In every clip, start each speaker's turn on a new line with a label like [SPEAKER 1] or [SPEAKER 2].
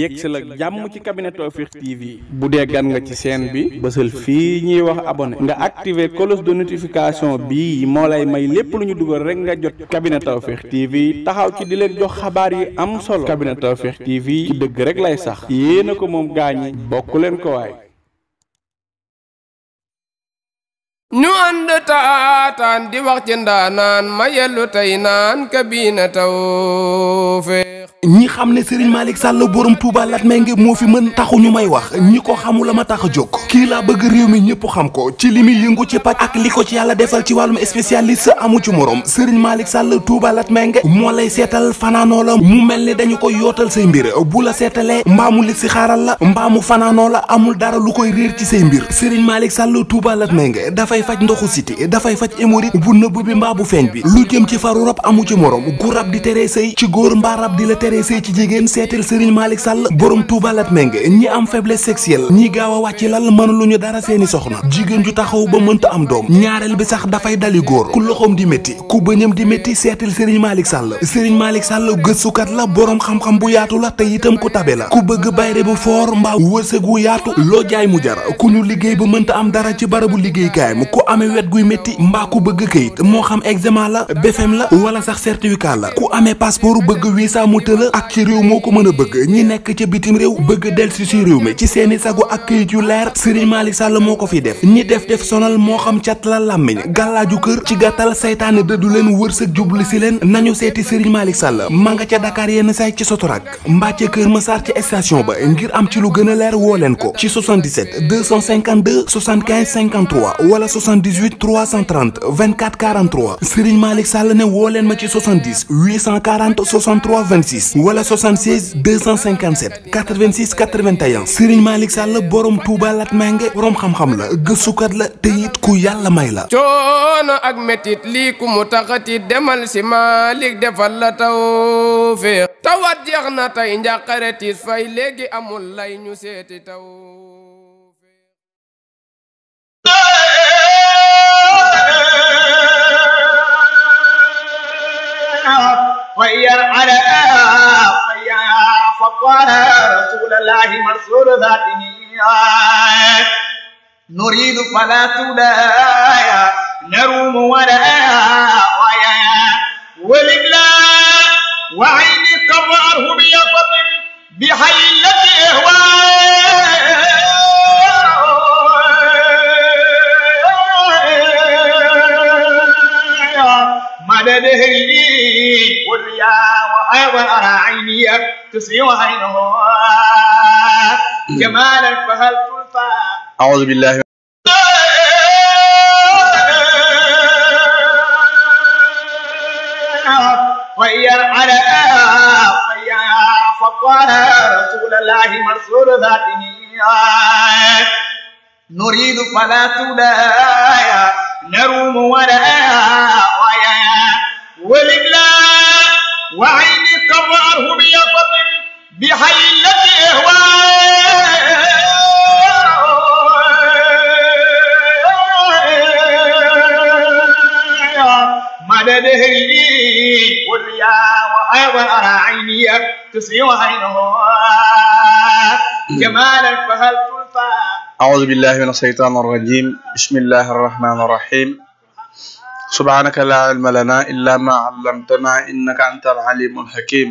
[SPEAKER 1] yegsil ak jàmm ci cabinet Tawfekh TV bu dee gan nga ci chaîne bi bësal fii ñuy wax abonné nga activer cloche de notification bii moo lay may lépp lu ñu dugal rek nga jot cabinet Tawfekh TV taxaw ci di leen jox xabaar yi am solo cabinet Tawfekh TV ci dëgg rek lay sax yéen a ko moom gaañi bokk leen ko waay.
[SPEAKER 2] ñu ànd taataan di wax ci ndaanaan ma yellu tey naan Kabine Tawfekh.
[SPEAKER 3] ñi xam ne Serigne Malick Sall borom Touba Latmingué moo fi mën taxu ñu may wax ñi ko xamul la ma tax a jóg kii laa bëgg réew mi ñëpp xam ko ci li muy yëngu ci paj ak li ko ci yàlla defal ci wàllum spécialiste amu ci morom Serigne Malick Sall Touba Latmingué moo lay seetal fanaanoo la mu mel ni dañu koy yootal say mbir bu la seetalee mbaa mu li si xaaral la mbaa mu fanaanoo la amul dara lu koy réer ci say mbir Serigne Malick Sall Touba Latmingué dafay faj ndoxu siti dafay faj hémorroïde bu nëbb bi mbaa bu feeñ bi lu jëm ci faru rab amu ci morom gu rab di tere sëy ci góor mbaa rab di la tere sëy ci jigéen seetal Serigne Malick Sall borom Touba Latmingué ñi am faiblesse sexuelle ñi gaaw a wàcc lal mënuluñu dara seeni soxna jigéen ju taxaw ba mënta am doom ñaareel bi sax dafay dali góor ku loxoom di métti ku bëñam di métti seetal Serigne Malick Sall Serigne Malick Sall gëstukat la borom xam-xam bu yaatu la te itam ku tabe la ku bëgg bayre bu foor mbaa wërsëg wu yaatu loo jaay mu jar ku ñu liggéey ba mënta am dara ci barabu liggéeykaayam ku amee wet guy métti mbaa ku bëgg këyit moo xam examen la BFEM la wala sax certificat la ku amee passeport bëgg visa mu tëla ak ci réew moo ko mën a bëgg ñi nekk ca bitim réew bëgg delsi si réew mi ci seeni sagu ak këyit yu leer Serigne Malick Sall moo ko fi def ñi def sonal moo xam cat la làmmiñ gàllaaju kër ci gàttal saytaane dëddu leen wërsëg jubli si leen nañu seeti Serigne Malick Sall ma nga ca Dakar yenn saay ci Sotorak mbaa ca Kër Massar ci station ba ngir am ci lu gën a leer woo leen ko ci 77 252 75 53 wala 78 330 24 43 Serigne Malick Sall ne woo leen ma ci 70 840 63 26 wala 76 257 86 81 Serigne Malick Sall borom Touba Latmingué borom xam-xam la gëstukat la te it ku yàlla may la.
[SPEAKER 2] coono ak metit lii ku mu taxati demal si Malick defal la Tawfekh tawat jeex na tey njàqare tiis fay léegi amul lay ñu seeti Tawfekh.
[SPEAKER 4] وير على فقال رسول الله مرسول ذاته نريد فلا تدايا نروم ولا ولله وعيني كفره بيقظ بحي الذي مدده واليا وأيضا أرى عيني تسري عينه جمالا فهل تلفى
[SPEAKER 5] أعوذ بالله
[SPEAKER 4] وير على فقال رسول الله مرسول ذاته نريد فلا تدايا نروم ولا ولله وعيني كفره بيقظ بحي الذي مدده واليا وأيضا أرى عيني تسري عينه جمالا فهل تلفى
[SPEAKER 5] أعوذ بالله من الشيطان الرجيم بسم الله الرحمن الرحيم سبحانك لا علم لنا إلا ما علمتنا إنك أنت العليم الحكيم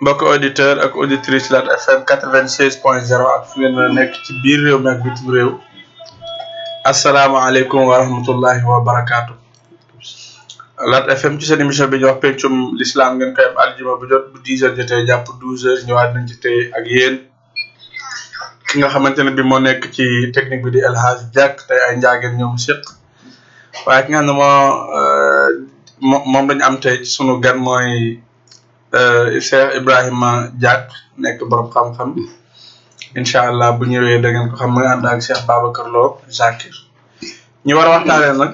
[SPEAKER 5] mbokk auditeur ak auditrice Lat FM 96.0 ak fu ngeen nekk ci biir réew mi ak bitim réew asalaamaaleykum wa rahmatullahi wa barakaatu. Lat FM ci seen émission bi ñu wax pencum l'islam ngeen koy am aljuma bu jot bu 10h jotee jàpp 12h ñëwaat nañ ci tey ak yéen ki nga xamante ne bi moo nekk ci technique bi di El Hadj Diack tey ay njaageen ñoom séq waaye ki nga xam ne moom lañu am tey ci sunu gan mooy Cheikh Ibrahima Diack nekk borom xam-xam incha allah bu ñëwee da ngeen ko xam muy ànd ak Cheikh Babacar Lo Zakir ñu war a waxtaanee nag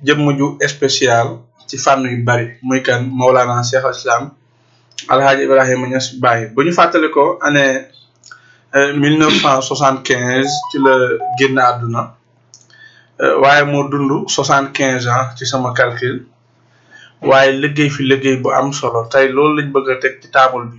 [SPEAKER 5] jëmm ju spécial ci fànn yu bari muy kan Mawlana Cheikh al Islam Alhaji Ibrahima Niass Baye bu ñu fàttali ko année 1975 ci la génn àdduna waaye moo dund 75 ans ci sama calcul waaye liggéey fi liggéey bu am solo tey loolu lañ bëgg a teg ci table bi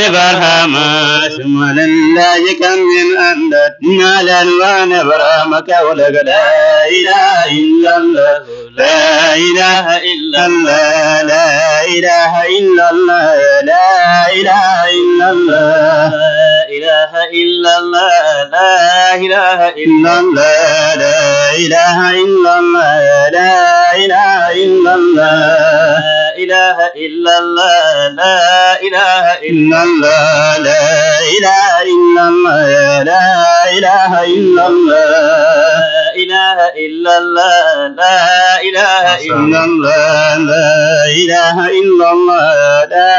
[SPEAKER 6] برهما ثم لله كم من أندت نالا ونبرامك ولك لا إله إلا الله لا إله إلا الله لا إله إلا الله لا إله إلا الله لا إله إلا الله لا إله إلا الله لا إله إلا الله لا إله إلا الله إله إلا الله لا إله إلا الله لا إله إلا الله لا إله إلا الله إله إلا الله لا إله إلا الله لا إله إلا الله لا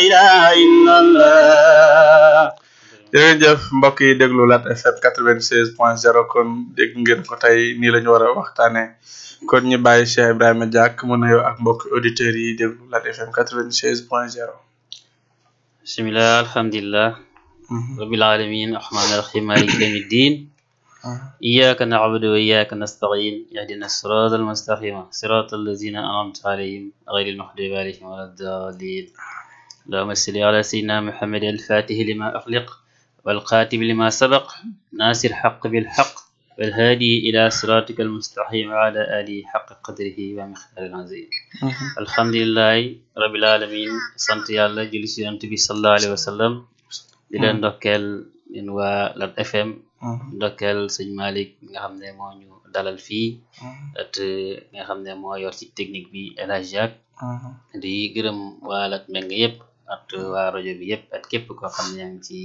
[SPEAKER 6] إله إلا الله
[SPEAKER 5] jërëjëf mbokk yi déglu Lat FM 96.0 kon dégg ngeen ko tey nii la ñu war a waxtaanee kon ñu bàyyi Cheikh Ibrahima Diack mu nuyoo ak mbokk auditeurs yi déglu Lat FM 96.0.
[SPEAKER 6] bismillah alhamdulillah rabbil alamin arrahmanir rahim maliki yawmiddin iyyaka na'budu wa iyyaka nasta'in ihdina as-siratal mustaqim siratal ladzina an'amta alayhim ghayril maghdubi alayhim waladdallin اللهم صل على سيدنا محمد الفاتح لما أخلق والقاتب لما سبق ناصر الحق بالحق والهادي إلى صراطك المستقيم وعلى آله حق قدره ومقداره العظيم الحمد لله رب العالمين sant Yàlla julli ci Yonent bi sallallahu alayhi wa sallam di leen ndokkeel yéen waa Lat FM ndokkeel sëñ Malick nga xam ne moo ñu dalal fii at nga xam ne moo yor ci technique bi El Hadj Diack di gërëm waa Lat Mbengue yëpp at waa rajo bi yëpp at képp koo xam ne yaa ngi ci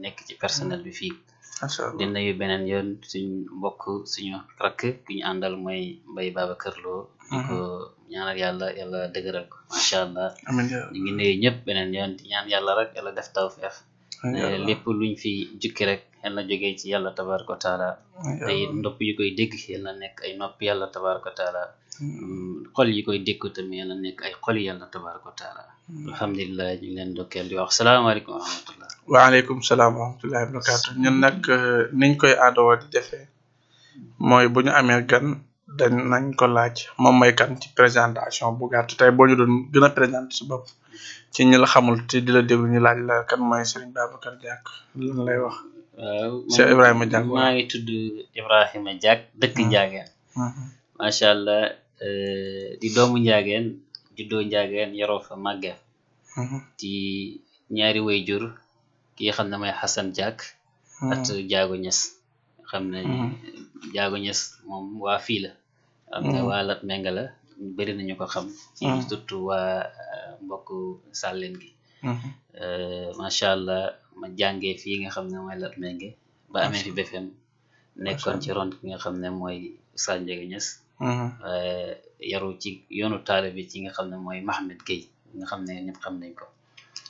[SPEAKER 6] nekk ci personnel bi fii di nuyu beneen yoon suñu mbokk suñu rakk ki ñu àndal mooy Mbaye Babacar Lo di ko ñaanal yàlla dëgëral ko macha allah ñu ngi nuyu ñëpp beneen yoon di ñaan yàlla rek yàlla def tawfeex lépp luñ fi jukki rek yal na jógee ci yàlla tabaraka wa taala te ndopp yi koy dégg yal na nekk ay noppi yàlla tabaraka wa taala xol yi koy dégg tamit yal na nekk ay xoli yàlla tabaraka wa taala alhamdulilah ñu ngi leen dokkeel di wax salaamaaleykum wa rahmatullah
[SPEAKER 5] waaleykum salaam wa rahmatullahi wa barakatuh ñun nag niñ koy aadoo di defee mooy bu ñu amee gan dañ nañ ko laaj moom mooy kan ci présentation bu gàtt tey boo ñu doon gën a présenté si bopp ci ñi la xamul te di la déglu ñu laaj la kan mooy Serigne Babacar Diack lan lay wax.
[SPEAKER 6] waaw
[SPEAKER 5] Cheikh Ibrahima Diack
[SPEAKER 6] maa ngi tudd Ibrahima Diack dëkk Ndiageen macha allah di doomu Ndiageen juddoo Ndiageen yaroo fa màggee ci ñaari wayjur ki xam ne mooy Hassan Diack at Diago Niass xam ne Diago Niass moom waa fii la xam ne waa Lat Mbengue la bëri nañu ko xam ci surtout waa mbokk sàlleen gi macha allah ma jàngee fii nga xam ne mooy Lat Mbengue ba amee fi BFM nekkoon ci ron ki nga xam ne mooy Sa Ndiaga Niass yaru ci yoonu taale bi ci nga xam ne mooy Mohamed Gueye nga xam ne ñëpp xam nañ ko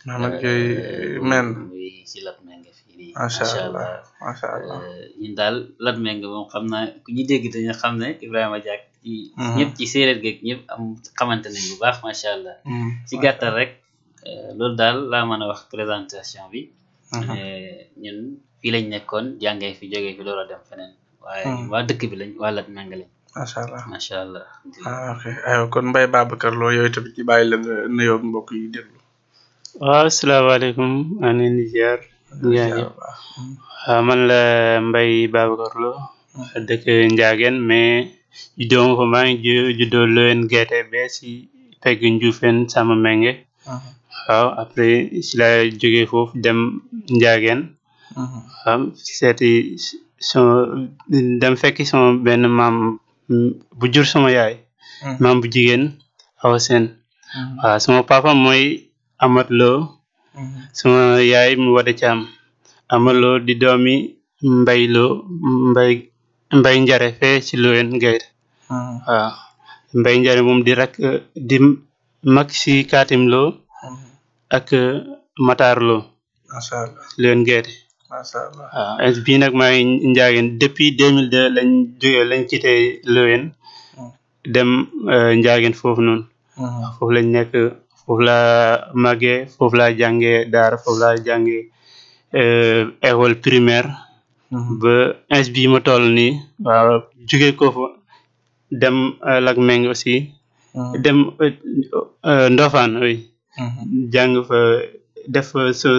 [SPEAKER 5] Mohamed Gueye men
[SPEAKER 6] muy ci Lat Mbengue fii nii
[SPEAKER 5] macha allah
[SPEAKER 6] ñun daal Lat Mbengue moom xam naa ku ñu dégg dañu xam ne Ibrahima Diack ci ñëpp ci séeréer geeg ñëpp am xamante nañ bu baax macha allah ci gàttal rek loolu daal laa mën a wax présentation bi ñun fii lañ nekkoon jàngee fi jógee fi door a dem feneen waaye waa dëkk bi lañ waa Lat Mbengue lañ macha allah
[SPEAKER 5] ok aywa kon Mbaye Babacar Lo yooyu tamit ci bàyyi la nga nuyoo mbokk yi déglu.
[SPEAKER 7] waaw asalaamaaleykum maa ngi leen di ziar waaw man la Mbaye Babacar Lo dëkk Ndiageen mais juddoo fa maa ngi juddoo Loyen Gerte be si pegg Ndioufène Sama Mbengue waaw après si la jógee foofu dem Ndiageen waaw seeti dem fekki sama benn maam bu jur sama yaay maam bu jigéen Awa Sène waaw sama papa mooy Amat Lo sama yaay mu Wade Thiam Amat Lo di doomi Mbay Lo Mbay Njare fee ci Loyen Gerte waaw Mbay Njare moom di rak di mag si Katim Lo ak Matar Lo Loyen Gerte waaw bii nag maa ngi Ndiageen depuis 2002 lañ quitté Loyen dem Ndiageen foofu noonu foofu lañ nekk foofu laa màggee foofu laa jàngee daara foofu laa jàngee école primaire ba ins bii ma toll nii waaw jóge ko fa dem Lat Mbengue aussi dem Ndofane oui jàng fa def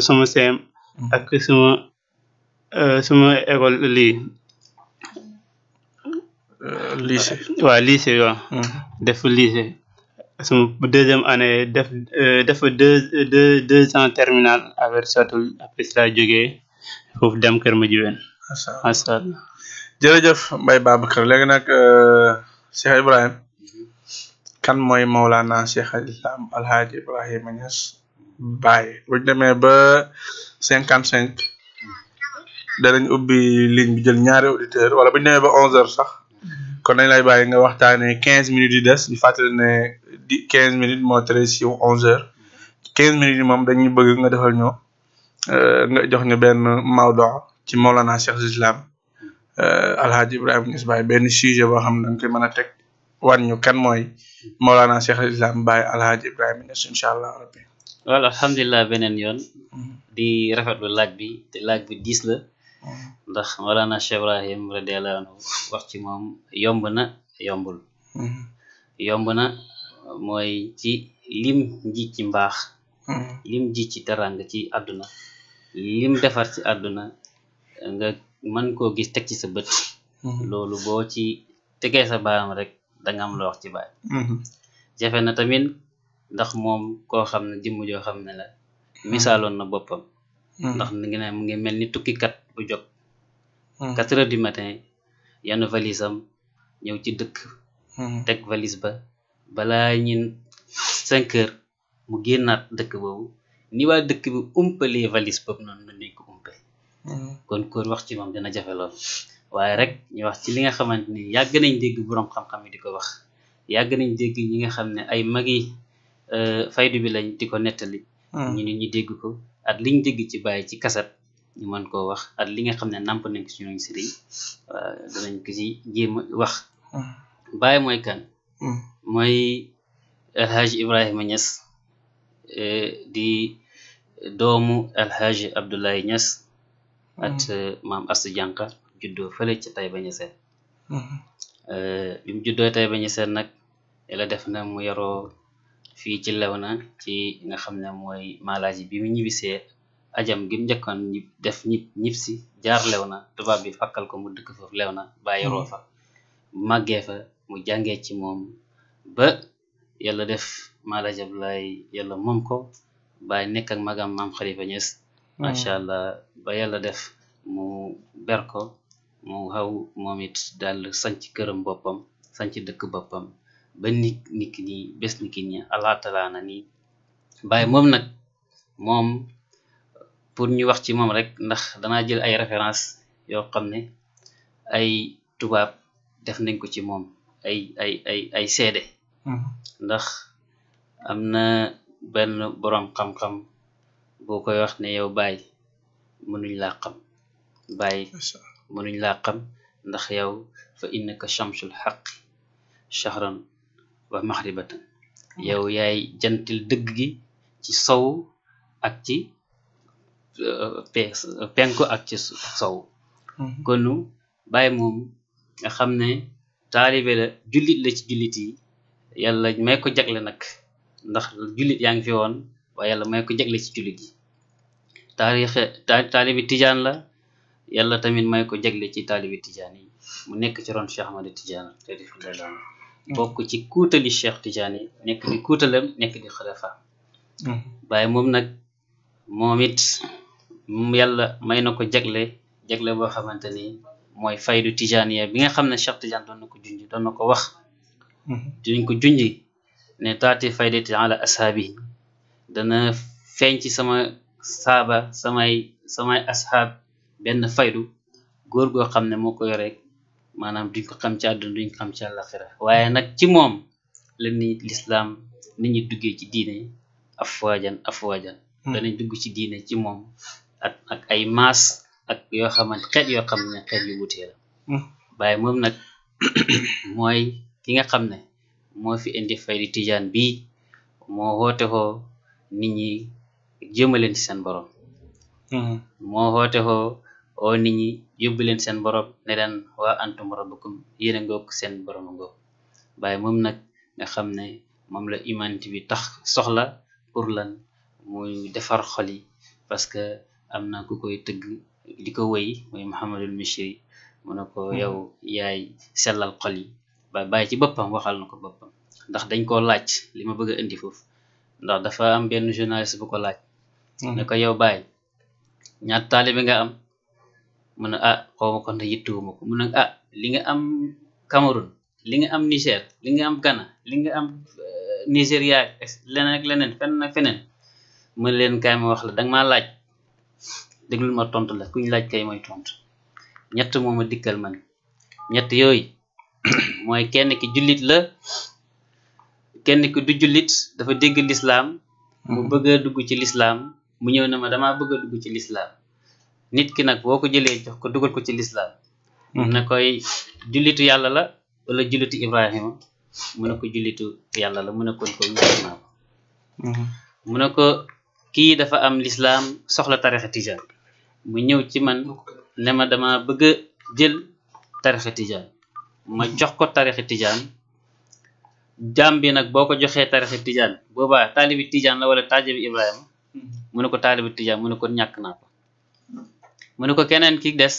[SPEAKER 7] sama CM ak sama école lii
[SPEAKER 5] lycée.
[SPEAKER 7] waaw lycée waaw def lycée sama deuxième année def deux ans terminal affaire sotul après si laa jógee foofu dem Kër Madiabel macha allah.
[SPEAKER 5] jërëjëf Mbaye Babacar léegi nag Cheikh Ibrahim kan mooy Maulana Cheikh al Islam Alhaji Ibrahima Niass Baye buñ demee ba 55 danañ ubbi ligne bi jël ñaari auditeur wala buñ demee ba 11h sax kon nañ lay bàyyi nga waxtaanee 15 minutes yi des ñu fàttali ne 15 minutes moo tere si 11h 15 minutes yi moom dañuy bëgg nga defal ñu nga jox ñu benn mawdo ci Maulana Cheikh al Islam Alhaji Ibrahima Niass Baye benn sujet boo xam ne dañ koy mën a teg wan ñu kan mooy Maulana Cheikh al Islam Baye Alhaji Ibrahima Niass incha allah rabbi.
[SPEAKER 8] wala alhamdulilah beneen yoon di rafetlu laaj bi te laaj bi diis la ndax Maulana Cheikh Ibrahim radiyallahu anhu wax ci moom yomb na yombul yomb na mooy ci lim ji ci mbaax lim ji ci teranga ci àdduna lim defar ci àdduna nga mën koo gis teg ci sa bët loolu boo ci tegee sa baam rek danga am loo wax ci baay jafe na tamit ndax moom koo xam ne jëmm joo xam ne la misaaloon na boppam ndax mu ngi mel ni tukkikat bu jóg 4 heures du matin yenn valise am ñëw ci dëkk teg valise ba balaa ñin 5 heures mu génnaat dëkk boobu ni waa dëkk bi umpalee valise boobu noonu na nañ ko umpe kon koor wax ci moom dina jafe lool waaye rek ñu wax ci li nga xamante ni yàgg nañ dégg boroom xam-xam yi di ko wax yàgg nañ dégg ñi nga xam ne ay magi faydu bi lañ di ko nettali ñu ni ñu dégg ko at liñ dégg ci bàyyi ci kasat ñu mën koo wax at li nga xam ne namp nañ ko ci ñooñ sëriñ danañ ko ci jéem a wax Baye mooy kan mooy Alhaji Ibrahima Niass di doomu Alhaji Abdoulaye Niass at maam Astou Diankha juddoo fële ca Taïba Niassène bi mu juddoo Taïba Niassène nag yàlla def na mu yaroo fii ci Léona ci nga xam ne mooy malaaji bi mu ñibbisee ajam gi mu njëkkoon def ñib si jaar Léona tubaab bi fàkkal ko mu dëkk foofu Léona ba yaroo fa màggee fa mu jàngee ci moom ba yàlla def malaaji Abdoulaye yàlla moom ko Baye nekk ak magam maam Khalifa Niass macha allah ba yàlla def mu ber ko mu xaw moom it daal sanc këram boppam sanc dëkk boppam ba nit ñi bés ni ki ñi allah taala na ni Baye moom nag moom pour ñu wax ci moom rek ndax danaa jël ay référence yoo xam ne ay tubaab def nañ ko ci moom ay seede ndax am na benn boroom xam-xam boo koy wax ne yow Baye mënuñ laa xam Baye mënuñ laa xam ndax yow fa innaka shamsul xaqi shahran wa maxribatan yow yaay jantil dëgg gi ci sow ak ci penku ak ci sow konu Baye moom nga xam ne taalibe la jullit la ci jullit yi yàlla may ko jagle nag ndax jullit yaa ngi fi woon waaye yàlla may ko jagle ci jullit yi taalibe tijaan la yàlla tamit may ko jagle ci taalibe tijaan yi mu nekk ci ron Cheikh Ahmad Tidiane bokk ci kuutali Cheikh Tidiane yi nekk di kuutalam nekk di xalifa Baye moom nag moom it yàlla may na ko jagle boo xamante ni mooy faydu Tijaaniya bi nga xam ne Cheikh Tidiane doon na ko junj doon na ko wax dinañ ko junji ne taati faydati ala ashaabi dana feeñ ci sama saaba samay ashaab benn faydu góor goo xam ne moo ko yore maanaam duñ ko xam ci àdduna duñ ko xam ci àllaxira waaye nag ci moom la lislaam nit ñi duggee ci diine afwaajan danañ dugg ci diine ci moom ak ay maas ak yoo xamante xeet yoo xam ne xeet yu wutee la Baye moom nag mooy ki nga xam ne moo fi indi faydi tijaan bii moo woote xoo nit ñi jëmaleen ci seen borom moo woote xoo oo nit ñi yóbbu leen seen borom ne leen waa antum rabbukum yéen a ngoog seen borom a ngoog Baye moom nag nga xam ne moom la humanité bi tax soxla pour lan muy defar xol yi parce que am na ku koy tëgg di ko wëy mooy Muhammadul Mishri mu ne ko yow yaay sellal xol yi ba bàyyi ci boppam waxal na ko boppam ndax dañ koo laaj li ma bëgg a indi foofu ndax dafa am benn journaliste bu ko laaj ne ko yow bàyyi ñaata taalibe nga am mu ne xawma ko ndax yittuwuma ko mu ne li nga am Cameroun li nga am Niger li nga am Ghana li nga am Nigeria leneen ak leneen feneen ak feneen mu ne leen kaay ma wax la danga maa laaj déglul ma tontu la kuñ laaj kay mooy tontu ñett moom a dikkal man ñett yooyu mooy kenn ki jullit la kenn ki du jullit dafa dégg lislaam mu bëgg a dugg ci lislaam mu ñëw ne ma damaa bëgg a dugg ci lislaam nit ki nag boo ko jëlee jox ko dugal ko ci lislaam ne koy jullitu yàlla la wala jullitu Ibrahima mu ne ko jullitu yàlla la mu ne kon ko ñëw naa ko mu ne ko kii dafa am lislaam soxla tarixa tijaan mu ñëw ci man ne ma dama bëgg a jël tarixa tijaan ma jox ko tarixa tijaan jaam bi nag boo ko joxee tarixa tijaan boobaa taalibi tijaan la wala taalibi Ibrahima mu ne ko taalibi tijaan mu ne ko ñàkk naa ko mu ne ko keneen ki des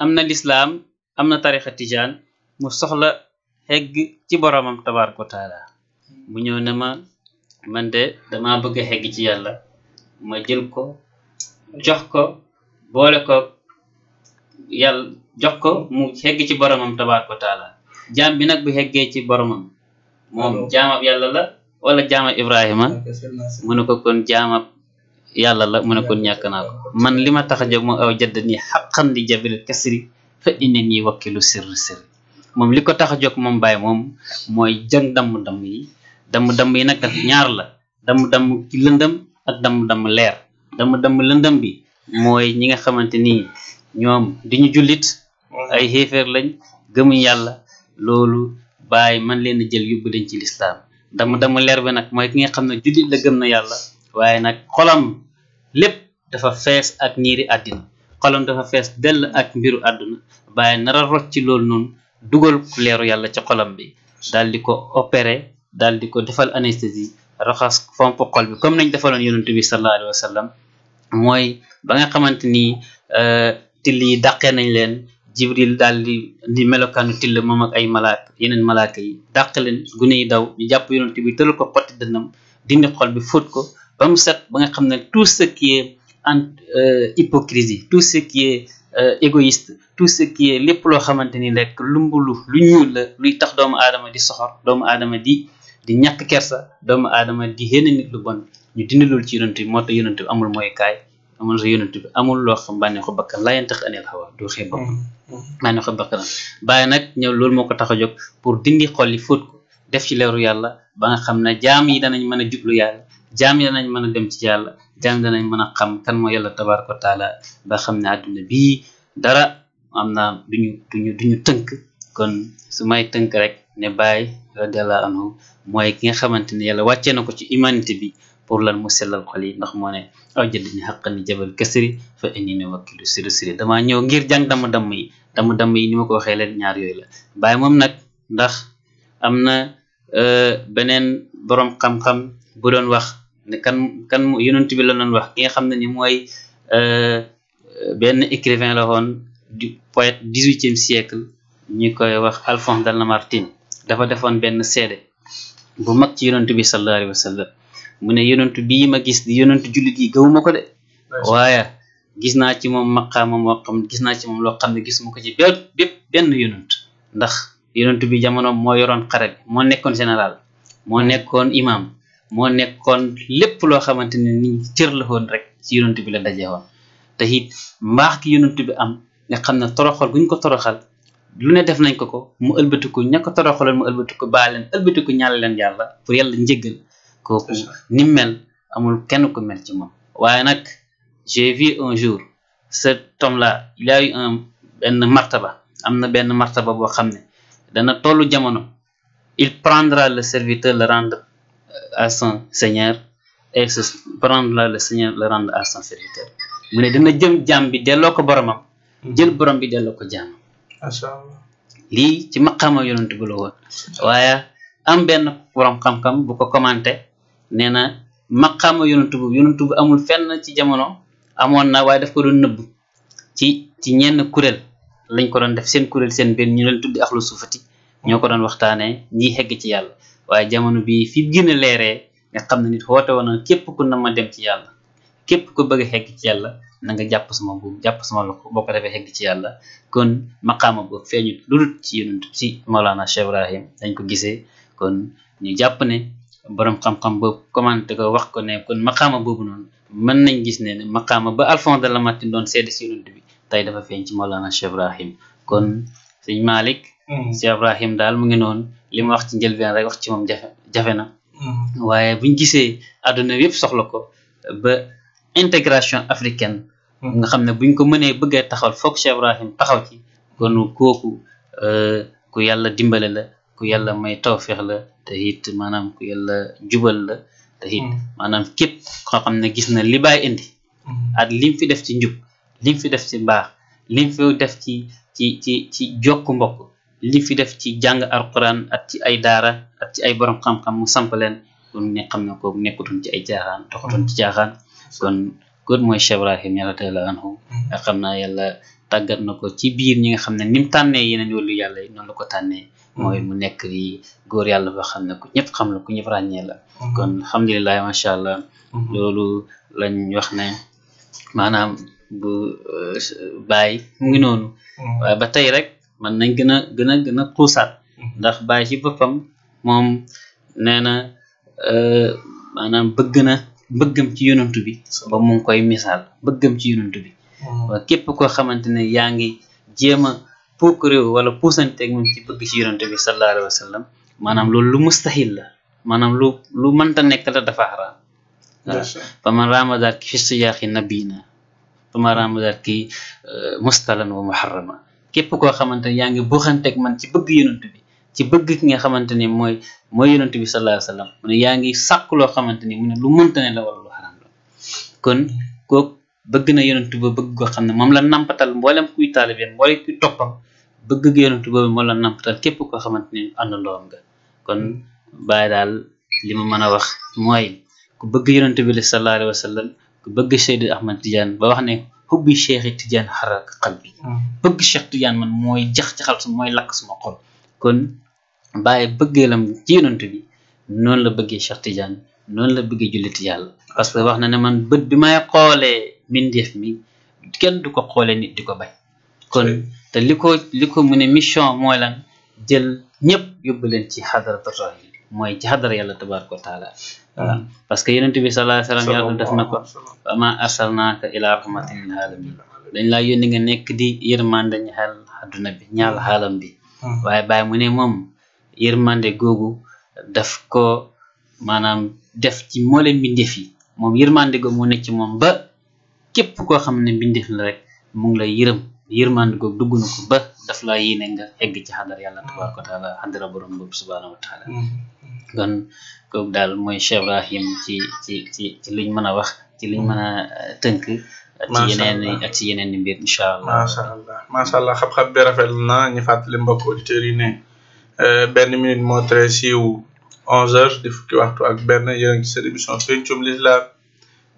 [SPEAKER 8] am na lislaam am na tarixa tijaan mu soxla xegg ci boromam tabaaraka wa taala mu ñëw ne ma man de dama bëgg a xegg ci yàlla ma jël ko jox ko boole ko yàlla jox ko mu xegg ci boromam tabaaraka wa taala jaam bi nag bu xeggee ci boromam moom jaamab yàlla la wala jaamab Ibrahima mu ne ko kon jaamab yàlla la mu ne kon ñàkk naa ko man li ma tax a jóg moom aw jadd nii xaqan di jabil kasri fa inna nii wakkilu sirri sirri moom li ko tax a jóg moom Baye moom mooy jëng damm-damm yi damm-damm yi nag ñaar la damm-damm ci lëndëm ak damm-damm leer damm-damm lëndëm bi mooy ñi nga xamante nii ñoom diñu jullit ay xéeféer lañ gëmuñ yàlla loolu Baye man leen a jël yóbbu leen ci lislaam damm-damm leer bi nag mooy ki nga xam ne jullit la gëm na yàlla waaye nag xolam lépp dafa fees ak niiri àddina xolam dafa fees dell ak mbiru àdduna Baye nara rocc ci loolu noonu dugal leeru yàlla ci xolam bi daal di ko opéré daal di ko defal anesthésie raxas fomp xol bi comme nañ defaloon yonent bi sallallahu alayhi wa sallam mooy ba nga xamante ni till yi dàqee nañ leen Jibril daal di melokaanu till moom ak ay malaaka yeneen malaaka yi dàq leen gune yi daw ñu jàpp yonent bi tëral ko xotti dënnam dindi xol bi fóot ko ba mu set ba nga xam ne tout ce qui est hypocrisie tout ce qui est égoïste tout ce qui est lépp loo xamante ni rek lumbulu lu ñuul la luy tax doomu aadama di soxor doomu aadama di ñàkk kersa doomu aadama di xéene nit lu bon ñu dindi loolu ci yonent bi moo tax yonent bi amul mooy kaay amul sa yonent bi amul loo xam bànneexu bakkan laa yantiq anil hawa du xeeb bopp bànneexu bakkan Baye nag ñëw loolu moo ko tax a jóg pour dindi xol yi fóot ko def ci leeru yàlla ba nga xam ne jaam yi danañ mën a jublu yàlla jaam yi danañ mën a dem ci yàlla jaam yi danañ mën a xam kan moo yàlla tabaaraka wa taala ba xam ne àdduna bii dara am naa duñu tënk kon su may tënk rek ne Baye radiyallahu anhu mooy ki nga xamante ne yàlla wàccee na ko ci humanité bi pour lan mu sellal xol yi ndax moo ne aw jëdd ni xaqan ni jabal kasri fa inni ne wakkilu siri siri damaa ñëw ngir jàng damm-damm yi ni ma ko waxee leen ñaar yooyu la Baye moom nag ndax am na beneen borom xam-xam bu doon wax ne kan yonent bi la doon wax ki nga xam ne ni mooy benn écrivain la woon du poète 18e siècle ñu koy wax Alphonse de Lamartine dafa defoon benn seede bu mag ci yonent bi sallallahu alayhi wa sallam mu ne yonent bii ma gis di yonent jullit yi gëwuma ko de waaye gis naa ci moom maqaama moo xam gis naa ci moom loo xam ne gisuma ko ci bépp benn yonent ndax yonent bi jamonoom moo yoroon xare bi moo nekkoon général moo nekkoon imam moo nekkoon lépp loo xamante ne ni cër la woon rek ci yonent bi la daje woon te it mbaax ki yonent bi am nga xam ne toroxal guñ ko toroxal lu ne def nañ ko mu ëlbatiku ña ko toroxaloon mu ëlbatiku baal leen ëlbatiku ñaale leen yàlla pour yàlla njëggal kooku ni mel amul kenn ku mel ci moom waaye nag j'ai vu un jour cet homme-là il a eu benn martaba am na benn martaba boo xam ne dana tollu jamono il prendra le serviteur le rendre à son seigneur et ce prendra le seigneur le rendre à son serviteur mu ne dana jëm jaam bi delloo ko boromam jël borom bi delloo ko jaam lii ci maqaama yonent bi la woon waaye am benn borom xam-xam bu ko commenté nee na maqaama yonantu bu amul fenn ci jamono amoon na waaye daf ko doon nëbb ci ñenn kuréel lañ ko doon def seen kuréel seen benn ñu leen tuddi axlu suufati ñoo ko doon waxtaanee ñiy xegg ci yàlla waaye jamono bi fi gën a leeree nga xam ne nit woote woon na képp ku na ma dem ci yàlla képp ku bëgg a xegg ci yàlla na nga jàpp sama buum jàpp sama loxo boo ko defee xegg ci yàlla kon maqaama boobu feeñu lu dul ci yonent ci Mawlana Cheikh Ibrahim dañ ko gisee kon ñu jàpp ne borom xam-xam boobu commenté ko wax ko ne kon maqaama boobu noonu mën nañ gis ne maqaama ba Alphonse de Lamartine doon seede si yonent bi tey dafa feeñ ci Mawlana Cheikh Ibrahim kon sëñ Malick Cheikh Ibrahim daal mu ngi noonu li ma wax ci njëlbeen rek wax ci moom jafe na waaye buñ gisee àdduna yëpp soxla ko ba intégration africaine nga xam ne buñ ko mënee bëggee taxawal foog Cheikh Ibrahim taxaw ci kon kooku ku yàlla dimbale la ku yàlla may tawfeex la te it maanaam ku yàlla jubal la te it maanaam képp koo xam ne gis na li baay indi ak lim fi def ci njub lim fi def ci mbaax lim fi def ci jokk mbokk lim fi def ci jàng alquran ak ci ay daara ak ci ay borom xam-xam mu samp leen kon ne xam ne kooku nekkutoon ci ay caaxaan doxatoon ci caaxaan kon mooy Cheikh Ibrahim radiyallahu anhu nga xam naa yàlla tàggat na ko ci biir ñi nga xam ne ni mu tànnee yeneen wàllu yàlla yi noonu la ko tànnee mooy mu nekk di góor yàlla boo xam ne ku ñëpp xam la ku ñëpp ràññee la kon alhamdulilah macha allah loolu lañ wax ne maanaam bu bàyyi mu ngi noonu waaye ba tey rek man nañ gën a xuusaat ndax bàyyi ci boppam moom nee na maanaam bëggam ci yonantu bi ba mu ngi koy misaal bëggam ci yonantu bi waaye képp koo xamante ne yaa ngi jéem a puuk réew wala puusanteeg moom ci bëgg ci yonantu bi sallallahu alayhi wa sallam maanaam loolu lu mustahil la maanaam lu mënta nekk la dafa xaraam fa man ramadat ki fi siyaaxi nabina fa man ramadat ki mustalan wa muharrama képp koo xamante ne yaa ngi buuxanteeg man ci bëgg yonantu bi ci bëgg ki nga xamante ni mooy yonent bi sallallahu alayhi wa sallam mu ne yaa ngi sàkk loo xamante ni mu ne lu mënta ne la wala lu xaraam la kon kooku bëgg na yonent ba bëgg goo xam ne moom la nampatal mboolem kuy taalibeen mboolem kuy toppam bëgg yonent boobu moo la nampatal képp koo xamante ni àndandoom nga kon bàyyi daal li ma mën a wax mooy ku bëgg yonent bi la sallallahu alayhi wa sallam ku bëgg Seydi Ahmad Tidiane ba wax ne xubbi Cheikh Tidiane xarak qalbi bëgg Cheikh Tidiane man mooy jax-jaxal su mooy lakk suma xol kon bàyyi bëggeelam ci yonent bi noonu la bëggee Cheikh Tidiane noonu la bëggee julliti yàlla parce que wax na ne man bët bi may xoolee mindeef mi kenn du ko xoolee nit di ko bay kon te li ko mu ne mission mooy lan jël ñëpp yóbbu leen ci xadaratu rahim mooy ci xadara yàlla tabaraka wa taala waaw parce que yonent bi sallallahu alayhi wa sallam yàlla def na ko wa ma arsalnaaka ila rahmatin lil alamin dañ laa yónni nga nekk di yërmande ñaal adduna bi ñaal xaalam bi waaye bàyyi mu ne moom yërmande googu daf ko maanaam def ci mboolem mbindeef yi moom yërmande googu mu nekk ci moom ba képp koo xam ne mbindeef la rek mu ngi lay yërmande googu dugg na ko ba daf laa yéene nga egg ci xadar yàlla tabaraka wa taala xadara borom boobu subhanahu wa taala kon kooku daal mooy Cheikh Ibrahim ci liñ mën a wax ci liñ mën a tënk ci yeneen mbir incha allah
[SPEAKER 5] macha allah xam-xam bi rafet na ñu fàttali mbokk auditeurs yi ne benn minute moo tere siiw 11h di fukki waxtu ak benn yéen a ngi ci seen émission Pencum l'Islam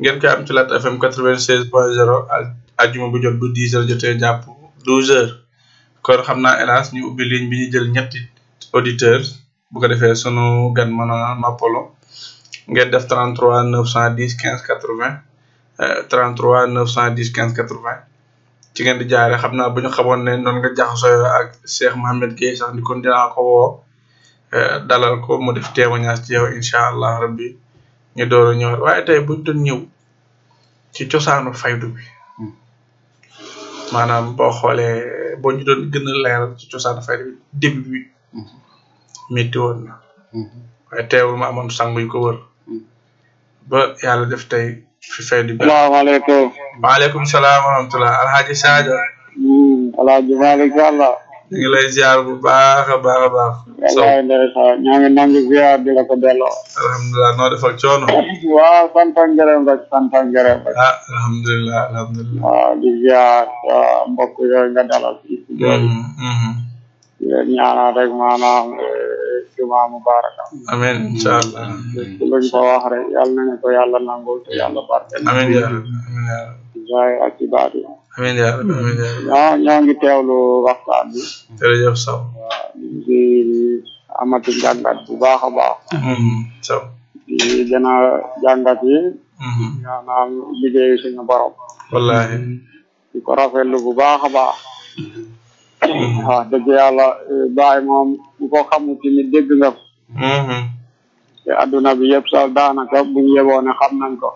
[SPEAKER 5] ngeen koy am ci Lat FM 96.0 ajjuma bu jot bu 10h jotee jàpp 12h kon xam naa hélas ñu ubbi ligne bi ñu jël ñetti auditeurs bu ko defee sunu gan mën a noppalo ngeen def 33 910 15 80 33 910 15 80 ci ngeen di jaare xam naa bu ñu xamoon ne noonu nga jaxasoo ak Cheikh Mohamed Gueye sax ni kon dinaa ko woo dalal ko mu def témoignage ci yow incha allah rabbi ñu door a ñëwaat waaye tey buñ doon ñëw ci cosaanu faydu bi maanaam boo xoolee boo ñu doon gën a leeral ci cosaanu faydu bi début bi métti woon na waaye teewul ma amoon sang yu ko wër ba yàlla def tey fi faydu bi.
[SPEAKER 9] salaamaaleykum.
[SPEAKER 5] waaleykum salaam wa rahmatulah Alhaji Sadio.
[SPEAKER 9] Alhaji Malick Sall.
[SPEAKER 5] ñu ngi lay ziar bu baax a baax a baax.
[SPEAKER 9] wallaay ndeysaan ñoo ngi nangu ziar di la ko delloo.
[SPEAKER 5] alhamdulilah noo def ak coono.
[SPEAKER 9] waaw sant ak ngërëm rek sant ak ngërëm rek.
[SPEAKER 5] ah alhamdulilah alhamdulilah.
[SPEAKER 9] waaw di ziar mbokk yooyu nga dalal fii si jooju. di leen ñaanal rek maanaam jumaa mubaraka.
[SPEAKER 5] amiin incha allah.
[SPEAKER 9] luñ ko wax rek yàlla na ko yàlla nangul te yàlla barkeel.
[SPEAKER 5] amiin yaa rabbi amiin yaa rabbi.
[SPEAKER 9] jaay ak ci baat yi.
[SPEAKER 5] amiin yaa rabbi amiin yaa rabbi.
[SPEAKER 9] ñoo ngi teewlu waxtaan bi.
[SPEAKER 5] jërëjëf Sow.
[SPEAKER 9] waaw di amati jàngat bu baax a baax.
[SPEAKER 5] Sow.
[SPEAKER 9] di gën a jàngat yi. maanaam liggéeyu suñu borom.
[SPEAKER 5] wallaahi.
[SPEAKER 9] di ko rafetlu bu baax a baax. waaw dëgg yàlla Baye moom bu ko xamul ci ni dégg nga ko. te adduna bi yëpp sax daanaka buñ yeboo ne xam nañ ko.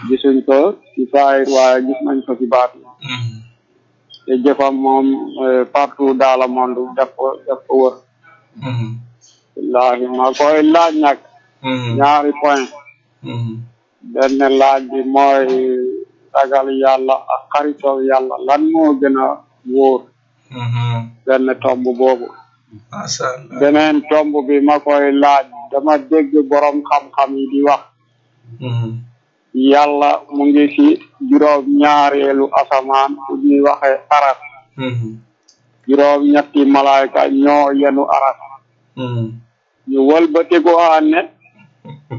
[SPEAKER 9] gisuñ ko ci saayir waaye gis nañ ko ci baat yi. te jëfam moom partout dans le monde def ko wër. wallaahi ma koy laaj nag. ñaari point. benn laaj bi mooy ragal yàlla ak xaritoo yàlla lan moo gën a wóor. benn tomb boobu.
[SPEAKER 5] macha allah
[SPEAKER 9] beneen tomb bi ma koy laaj dama dégg borom xam-xam yi di wax. yàlla mu ngi ci juróom ñaareelu asamaan fu ñuy waxee aras. juróom ñetti malaayka ñoo yenu aras. ñu wëlbatiku ne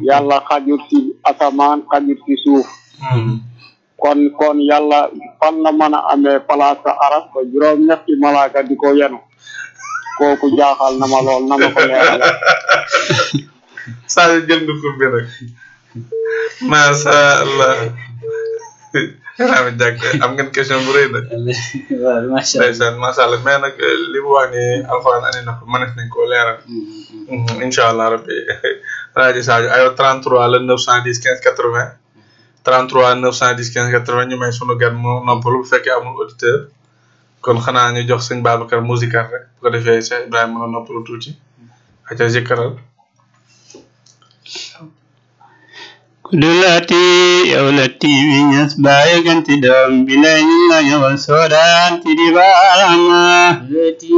[SPEAKER 9] yàlla xajut ci asamaan xajut ci suuf. kon yàlla fan la mën a amee place sa aras ba juróom ñetti malaaka di ko yenu kooku jaaxal na ma lool na ma ko leeral.
[SPEAKER 5] saa yu jël nga ko bi rek macha allah. am ngeen question bu rëy nag.
[SPEAKER 8] waaw macha allah
[SPEAKER 5] macha allah mais nag li mu wax ni alxuraan andi na ko mënees nañ koo leeral. incha allah rabbi rajo Sadio ayo 33 la 910 15 80. 33 910 15 80 ñu may sunu gan mu noppalu bu fekkee amul auditeur kon xanaa ñu jox sëñ Babacar musical rek bu ko defee Cheikh Ibrahima mën a noppalu tuuti aca jëkkëral
[SPEAKER 7] kudulati yawlati wiñas baye ganti dom bilay la ñawal sodan ti di barama
[SPEAKER 8] lati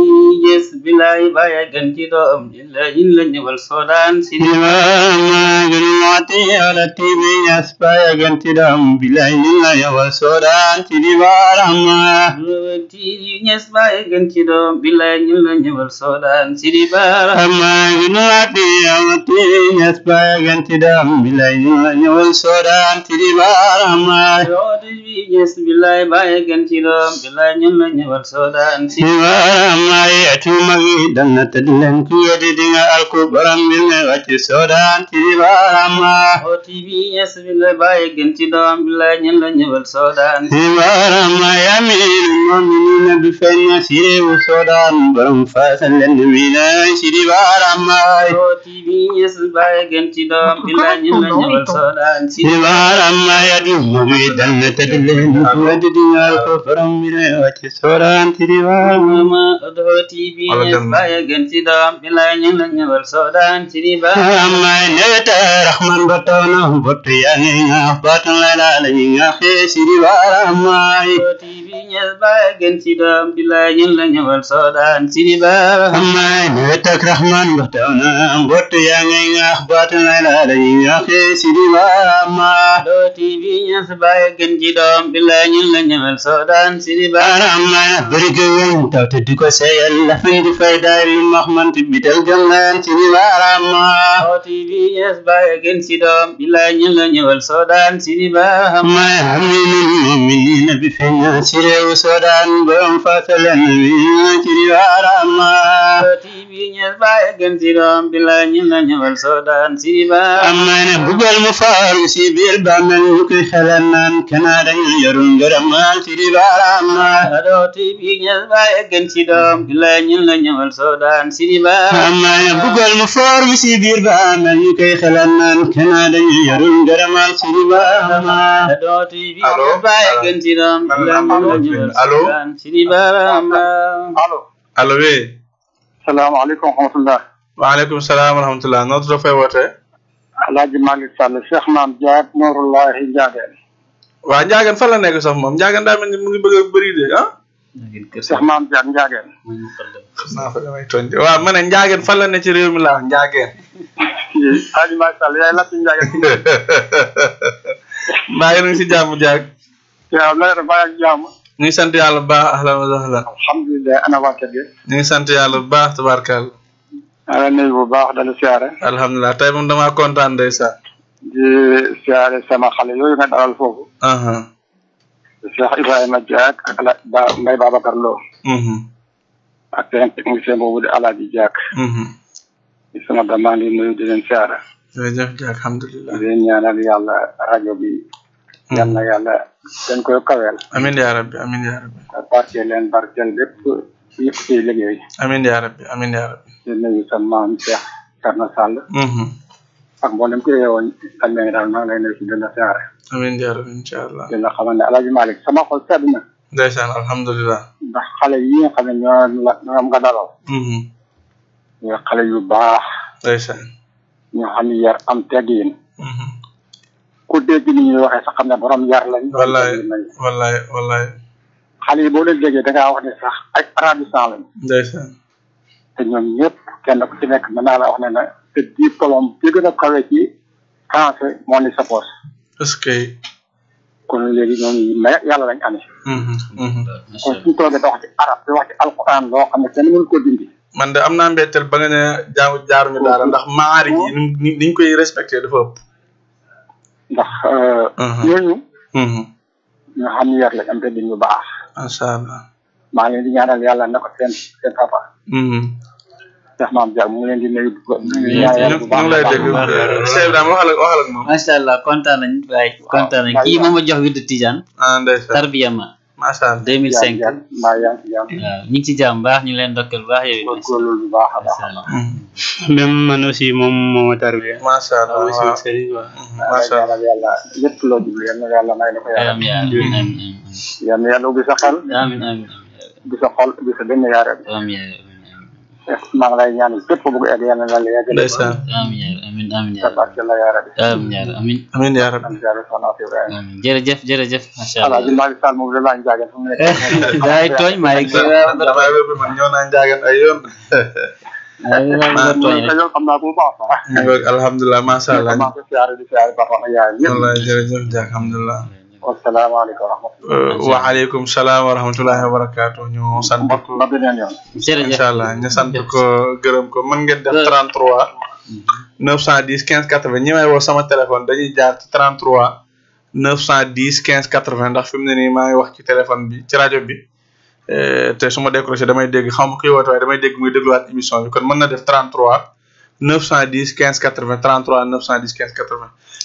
[SPEAKER 8] yes bilay baye ganti dom bilay la ñawal sodan si di
[SPEAKER 7] barama kudulati yawlati wiñas baye ganti dom bilay la ñawal sodan ti di barama
[SPEAKER 8] lati yes baye ganti dom bilay la ñawal sodan si di barama
[SPEAKER 7] kudulati yawlati wiñas baye ganti dom bilay ñëwal soodaan ci di baarama
[SPEAKER 8] yoodi bi yes billahi baye ganti dom billahi ñun la ñëwal soodaan ci
[SPEAKER 7] di baarama atu magi dal na tëdd leen ku yedi di nga alku borom bi ne wàcc soodaan ci di baarama
[SPEAKER 8] yoodi bi yes billahi baye ganti dom billahi ñun la ñëwal soodaan
[SPEAKER 7] ci baarama yamin mu'minina bi feeñ ci réewu soodaan borom faasal leen wi na ci di baarama
[SPEAKER 8] yoodi bi yes baye ganti dom billahi ñun la ñëwal soodaan
[SPEAKER 7] Sibarama yadi mugi danna tadlen wadi dingal ko from mire wachi soran tiribarama
[SPEAKER 8] adhoti bi baya ganti dam bilay ñan la ñewal sodan tiribarama
[SPEAKER 7] neta rahman batana botu yani nga batun la la nga fe siribarama
[SPEAKER 8] adhoti bi baya ganti dam bilay ñan la ñewal sodan tiribarama
[SPEAKER 7] neta rahman batana botu yani nga batun la la nga fe siribarama
[SPEAKER 8] adhoti bi baya ganti dam bilay ñan la ñewal sodan tiribarama
[SPEAKER 7] bergewen tawte diko sayal la findi fayda li mahman bital gangan siribarama
[SPEAKER 8] adhoti bi baya ganti dam bilay ñan la ñewal sodan tiribarama
[SPEAKER 7] mu'minina bi fenya sirew sodan borom fasalan wi siribarama
[SPEAKER 8] adhoti bi baya ganti dam bilay ñan la ñewal sodan tiribarama
[SPEAKER 7] bugal mu faru si bir bamen ko xalanan kana dañu yorum garamal siribarama
[SPEAKER 8] adhoti bi baya ganti dam bilay ñan la ñewal sodan tiribarama
[SPEAKER 7] bugal mu faru si bir bamen ko xalanan kana dañu yorum garamal siribarama
[SPEAKER 8] adhoti bi baya ganti dam bilay ñan la ñewal sodan tiribarama
[SPEAKER 5] allo oui
[SPEAKER 9] salaamaaleykum wa rahmatulah.
[SPEAKER 5] waaleykum salaam wa rahmatulah noo tudd fay woote
[SPEAKER 9] Alaaji Malick Sall Cheikh Maam Diak Noorullahi Ndiageen.
[SPEAKER 5] waa Ndiageen fan la nekk sax moom Ndiageen daa mel ni mu ngi bëgg a bëri de ah
[SPEAKER 9] Cheikh Maam Diak Ndiageen.
[SPEAKER 5] xam naa fa damay tontu waaw ma ne Ndiageen fan la ne ci réew mi laa Ndiageen
[SPEAKER 9] Alaaji Malick Sall yaay lakk Ndiageen.
[SPEAKER 5] maa ngi si jàmm Diak
[SPEAKER 9] waaw na nga def jàmm.
[SPEAKER 5] ñu ngi sant yàlla bu baax ahlan wa sahlan
[SPEAKER 9] alhamdulilah ana waa kër gi.
[SPEAKER 5] ñu ngi sant yàlla bu baax tabarkalla
[SPEAKER 9] ala nuyu bu baax dala siyaare
[SPEAKER 5] alhamdulilah tey moom damaa kontaan ndeysaan.
[SPEAKER 9] di siyaare sama xale yooyu nga dalal foofu Cheikh Ibrahima Diak ak Mbaye Babacar Lo ak seen technicien boobu di Alaaji Diak di sama damaa ngi nuyu di leen siyaare
[SPEAKER 5] jërëjëf Diak alhamdulilah
[SPEAKER 9] di leen ñaanal yàlla rajo bi yal na yàlla dañ koy kaweel
[SPEAKER 5] amiin yaa rabbi amiin yaa rabbi
[SPEAKER 9] barke leen barkeel lépp yëpp ciy liggéey
[SPEAKER 5] amiin yaa rabbi amiin yaa rabbi
[SPEAKER 9] di nuyu sa maam Cheikh Karna Sall ak mboolem ku yeewoon ak léegi daal maa ngi lay nuyu si dina siyaare
[SPEAKER 5] amiin yaa rabbi incha allah
[SPEAKER 9] dina xamal ne Alaaji Malick sama xol sedd na
[SPEAKER 5] ndeysaan alhamdulilah
[SPEAKER 9] ndax xale yi nga xam ne ñoom nga daloo ñu xale yu baax
[SPEAKER 5] ndeysaan
[SPEAKER 9] ñoo xam ne yar am teggin ku dégg ni ñuy waxee sax xam ne borom yar lañ
[SPEAKER 5] wallaay
[SPEAKER 9] xale yi boo leen déggee da ngaa wax ne sax ay arabisant lañ
[SPEAKER 5] ndeysaan
[SPEAKER 9] te ñoom ñëpp kenn ku ci nekk mën naa la wax ne na te diplôme bi gën a kawe ci français moo ni sa poche
[SPEAKER 5] est-ce que
[SPEAKER 9] kon léegi ñoom may yàlla lañ amee kon suñu toogee da wax ci arab di wax ci alquran loo xam ne kenn mënu ko dindi
[SPEAKER 5] man de am naa mbetteel ba nga ne jaaruñu daara ndax maari yi niñ koy respecté dafa ëpp
[SPEAKER 9] ndax ñooñu ñoo xam ne yar lañ am te duñ bu baax
[SPEAKER 5] macha allah
[SPEAKER 9] maa ngi leen di ñaanal yàlla na ko seen papa Cheikh Mame Diak mu ngi leen di nuyu
[SPEAKER 5] ñu lay dégg Cheikh Ibrahima waxal ak moom
[SPEAKER 8] macha allah kontaan nañ waaye kontaan nañ kii moom a jox wirdu Tijaan
[SPEAKER 5] ndeysaan
[SPEAKER 8] tarbiya ma
[SPEAKER 5] macha allah
[SPEAKER 8] 2005
[SPEAKER 9] mbaa yaa ngi ci jàmm
[SPEAKER 8] waaw ñu ngi ci jàmm baax ñu leen ndokkal baax yow
[SPEAKER 9] góorgóorlu bu baax a baax
[SPEAKER 7] même man aussi moom moo tarbiya
[SPEAKER 5] macha allah
[SPEAKER 7] aussi sëriñ waaw
[SPEAKER 5] macha allah
[SPEAKER 9] yàlla lépp loo jublu yal na yàlla may na ko yàlla
[SPEAKER 8] amiin
[SPEAKER 9] yal na yàlla ubbi sa xel
[SPEAKER 8] amiin amiin
[SPEAKER 9] ubbi sa xol ubbi sa dënn yaa rabbi
[SPEAKER 8] amiin
[SPEAKER 9] maa ngi lay ñaanal képp ku bëgg egg yal na la yegg
[SPEAKER 5] ndeysaan
[SPEAKER 8] amiin amiin
[SPEAKER 9] sa barke la yaa rabbi
[SPEAKER 8] amiin amiin
[SPEAKER 5] amiin yaa rabbi
[SPEAKER 8] amiin jërëjëf macha allah
[SPEAKER 9] Alaaji Malick Sall moom la njaagen fu mu nekk
[SPEAKER 8] daay tooñ Malick
[SPEAKER 5] damay wér man ñëw naa njaagen ay yoon
[SPEAKER 9] xam naa bu baax
[SPEAKER 5] alhamdulilah macha allah
[SPEAKER 9] maa ngi siyaare di siyaare papa ak yaay ñëpp
[SPEAKER 5] wallaay jërëjëf Diak alhamdulilah
[SPEAKER 9] wasalaamaaleykum wa rahmatulah
[SPEAKER 5] waaleykum salaam wa rahmatullahi wa barakaatu ñu sant ko
[SPEAKER 9] ba beneen yoon
[SPEAKER 5] incha allah ñu sant ko gërëm ko mën ngeen def 33 910 15 80 ñi may woo sama téléphone dañuy jaar ci 33 910 15 80 ndax fi mu ne nii maa ngi wax ci téléphone bi ci rajo bi te su ma décroché damay dégg xam nga kuy woote waaye damay dégg muy dégluwaat émission bi kon mën na def 33 910 15 80 33 910 15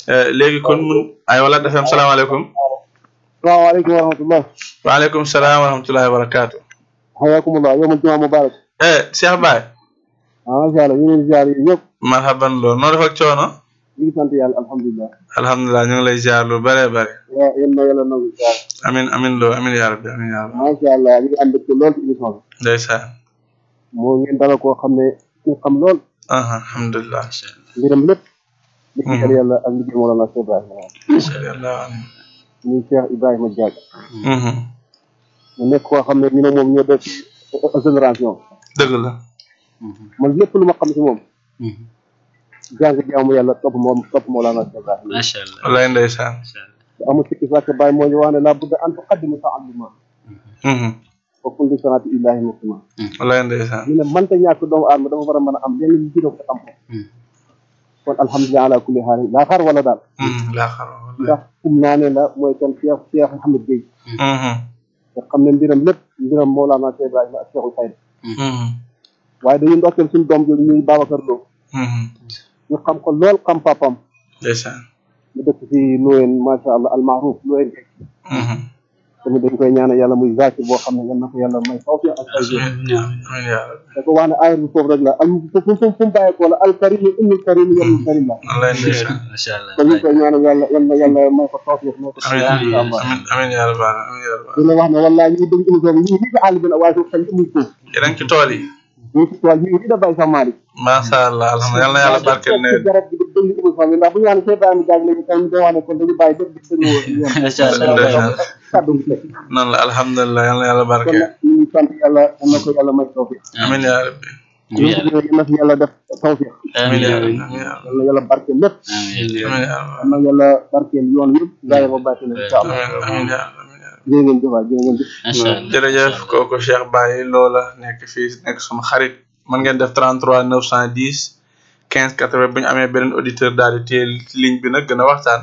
[SPEAKER 5] 80 léegi kon mun ay wala defem salaamaaleykum.
[SPEAKER 9] salaamaaleykum wa rahmatulah.
[SPEAKER 5] waaleykum salaam wa rahmatullahi wa barakaatu.
[SPEAKER 9] xayaakumullah yow ma jumaa mubarak.
[SPEAKER 5] Cheikh Baye.
[SPEAKER 9] macha allah ñu ngi leen di ziar yëpp.
[SPEAKER 5] marhaban lool noo def ak coono.
[SPEAKER 9] ñu ngi sant yàlla alhamdulilah.
[SPEAKER 5] alhamdulilah ñu ngi lay ziar lu bare bare.
[SPEAKER 9] waaw yéen na yàlla nangu ziar.
[SPEAKER 5] amin loo amin yaa rabbi amin yaa rabbi.
[SPEAKER 9] macha allah ñu ngi ànd ak lool ci émission bi.
[SPEAKER 5] ndeysaan.
[SPEAKER 9] moo ngeen dala koo xam ne ñu xam lool.
[SPEAKER 5] alhamdulilah.
[SPEAKER 9] mbiram lépp. liggéeyal yàlla ak liggéey Mawlana Cheikh Ibrahima.
[SPEAKER 5] incha allah.
[SPEAKER 9] muy Cheikh Ibrahima Diak. mu nekk koo xam ne ñu ne moom ñoo def génération.
[SPEAKER 5] dëgg la.
[SPEAKER 9] man lépp lu ma xam si moom. jàng jaamu yàlla topp Mawlana Cheikh Ibrahima.
[SPEAKER 8] macha allah
[SPEAKER 5] wallaay ndeysaan.
[SPEAKER 9] amul sikki sàkk Baye moo ñu wax ne laa budda an tuqaddimu ta'alluma. wa kulli sanati illahi muqima.
[SPEAKER 5] wallaay ndeysaan.
[SPEAKER 9] ñu ne mënta ñàkk doomu aadama dafa war a mën a am lenn lu juróom ko xam-xam. kon alhamdulilah ala kulli xaal laa xaar wala daal.
[SPEAKER 5] laa xaar
[SPEAKER 9] ndax kum naa ne la mooy kan Cheikh Mouhamed Gueye. te xam ne mbiram lépp mbiram Mawlana Cheikh Ibrahima ak Cheikhul Fayda. waaye dañuy ndokkeel suñu doom jooju ñuy Babacar Lo. ñu xam ko lool xam papam.
[SPEAKER 5] ndeysaan.
[SPEAKER 9] mu dëkk si Loyen macha allah almaaruf Loyen Gueye. tamit dañ koy ñaanal yàlla muy zakir boo xam ne yal na ko yàlla may tawfiq ak ay da ko wax ne aayat bi foofu rek la fu mu bàyyeekoo la alkarim innul karim yabnul karim la
[SPEAKER 8] macha allah
[SPEAKER 9] kon ñu koy ñaanal yàlla yal na yàlla may ko tawfiq may ko
[SPEAKER 5] amiin yaa rabbal amiin yaa rabbal
[SPEAKER 9] dina wax ne wallahi ñu dégg émission bi ñu ngi ci àll bi nag waaye foofu tamit amuñ ko
[SPEAKER 5] yéen ci tool yi
[SPEAKER 9] ñu ci tool yi da bay sa maari
[SPEAKER 5] macha allah alhamdulilah yal na yàlla barkeel ne
[SPEAKER 9] garab gi dégg émission bi ndax bu ñu waxee Cheikh Ibrahima Diak léegi tam day wax ne kon dañu bàyyi dëgg dëgg
[SPEAKER 8] macha allah
[SPEAKER 5] noonu la alhamdulilah yal na yàlla barkeel
[SPEAKER 9] ñu ngi sant yàlla yal na ko yàlla may tawfiq
[SPEAKER 5] amiin yaa rabbi
[SPEAKER 9] yal na fi yàlla def tawfiq
[SPEAKER 5] amiin yaa rabbi
[SPEAKER 9] yal na yàlla barkeel lépp
[SPEAKER 5] amiin yaa rabbi
[SPEAKER 9] yal na yàlla barkeel yoon yëpp gaay ba bàyyi na insha Allah
[SPEAKER 5] amiin yaa rabbi
[SPEAKER 9] jërë ngeen jëf waay jërë ngeen jëf
[SPEAKER 5] jërëjëf kooku Cheikh Baye loola nekk fii nekk sunu xarit mën ngeen def 33 910 15 80 bu ñu amee beneen auditeur daal di téye ligne bi nag gën a waxtaan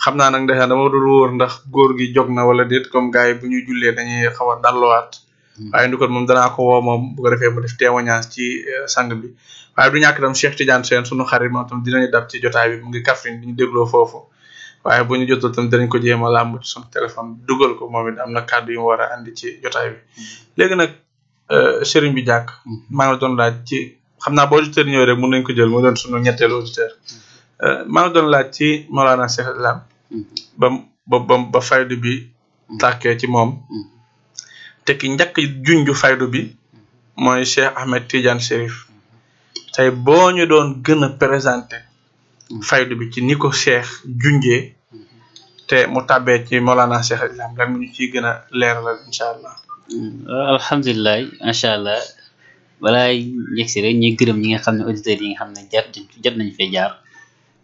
[SPEAKER 5] xam naa nag ndeysaan dama dul wóor ndax góor gi jóg na wala déet comme gars yi bu ñuy jullee dañuy xaw a dalluwaat waaye ndikoon moom danaa ko woo moom bu ko defee mu def témoignage ci sang bi waaye du ñàkk tam Cheikh Tidiane Sène sunu xarit moom tam dinañu dab ci jotaay bi mu ngi Kaffrine di ñu dégloo foofu waaye bu ñu jotul tam dinañ ko jéem a làmb ci sunu téléphone dugal ko moom it am na kàddu yu mu war a andi ci jotaay bi léegi nag Serigne bi Diack maa ngi la doon laaj ci xam naa ba auditeur ñëw rek mën nañ ko jël mu doon sunu ñetteelu auditeur maa ngi doon laaj ci Mawlana Cheikh Islam ba faydu bi tàkkee ci moom te ki njëkk junju faydu bi mooy Cheikh Ahmed Tidiane Chérif tey boo ñu doon gën a présenté faydu bi ci ni ko Cheikh junjee te mu tàbbee ci Mawlana Cheikh Islam lan ñu ciy gën a leeralal incha allah.
[SPEAKER 8] alhamdulilah macha allah balaa yegg si rek ñuy gërëm ñi nga xam ne auditeurs yi nga xam ne jot nañ fee jaar.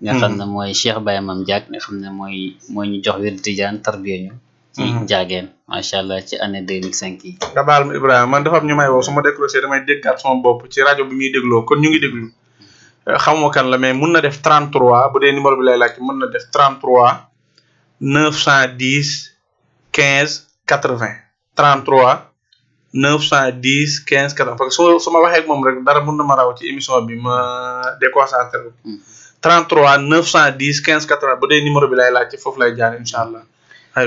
[SPEAKER 8] nga xam ne mooy Cheikh Baye Mame Diack nga xam ne mooy ñu jox wér Tidiane tarbiya ñu. ci Ndiageen macha allah ci année 2005 yi.
[SPEAKER 5] nga baal ma Ibrahima man dafa am ñu may woo su ma décroché damay déggaat sama bopp ci rajo bi muy dégloo kon ñu ngi déglu xamuma kan la mais mun na def 33 bu dee numéro bi lay laaj mun na def 33 910 15 80 33 910 15 80 parce que su ma waxee ak moom rek dara mun na ma raw ci émission bi ma déconcentré 33 910 15 80 bu dee numéro bi lay laaj ci foofu lay jaar incha allah.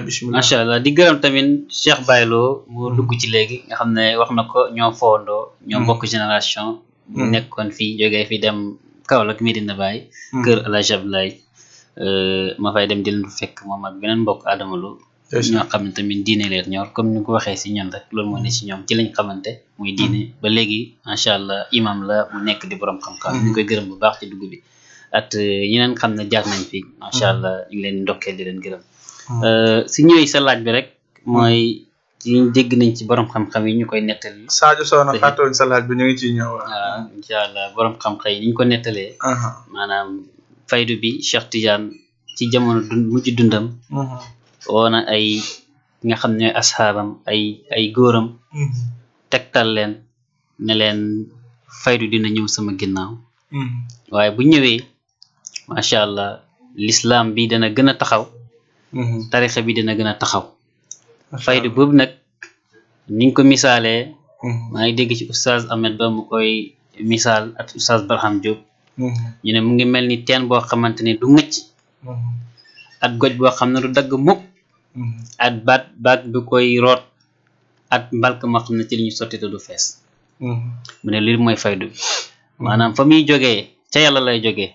[SPEAKER 5] bismillah
[SPEAKER 8] macha allah di gërëm tamit Cheikh Baylo mu dugg ci léegi nga xam ne wax na ko ñoo foondoo ñoo bokk génération mu nekkoon fii jógee fi dem Kaolack Medina Baye kër El Hadj Abdoulaye ma fay dem di leen fekk moom ak beneen mbokk Adama Lo ñoo xam ne tamit diine leen ñor comme ni ko waxee si ñun rek loolu moo ne si ñoom ci lañ xamante muy diine ba léegi macha allah imam la mu nekk di borom xam-xam ñu koy gërëm bu baax ci dugg bi at ñeneen xam ne jaar nañ fi macha allah ñu ngi leen ndokkeel di leen gërëm si ñëwee sa laaj bi rek mooy ci dégg nañ ci borom xam-xam yi ñu koy nettali
[SPEAKER 5] Sadio Sow na fàttewuñ sa laaj bi ñu ngi ciy ñëw
[SPEAKER 8] waaw incha allah borom xam-xam yi ni ñu ko nettalee maanaam faydu bi Cheikh Tidiane ci jamono mujj dundam woona ay nga xam ne asxaabam ay góoram tegtal leen ne leen faydu dina ñëw sama ginnaaw waaye bu ñëwee macha allah l'islam bi dana gën a taxaw tarixa bi dina gën a taxaw faydu boobu nag niñ ko misaalee maa ngi dégg ci oustaz Ahmed Ba mu koy misaal ak oustaz Barham Diop ñu ne mu ngi mel ni teen boo xamante ne du ngëcc at goj boo xam ne du dagg mukk at baat bi koy root at mbalk moo xam ne ci li ñu sotti te du fees mu ne lii mooy faydu bi maanaam fa muy jógee ca yàlla lay jógee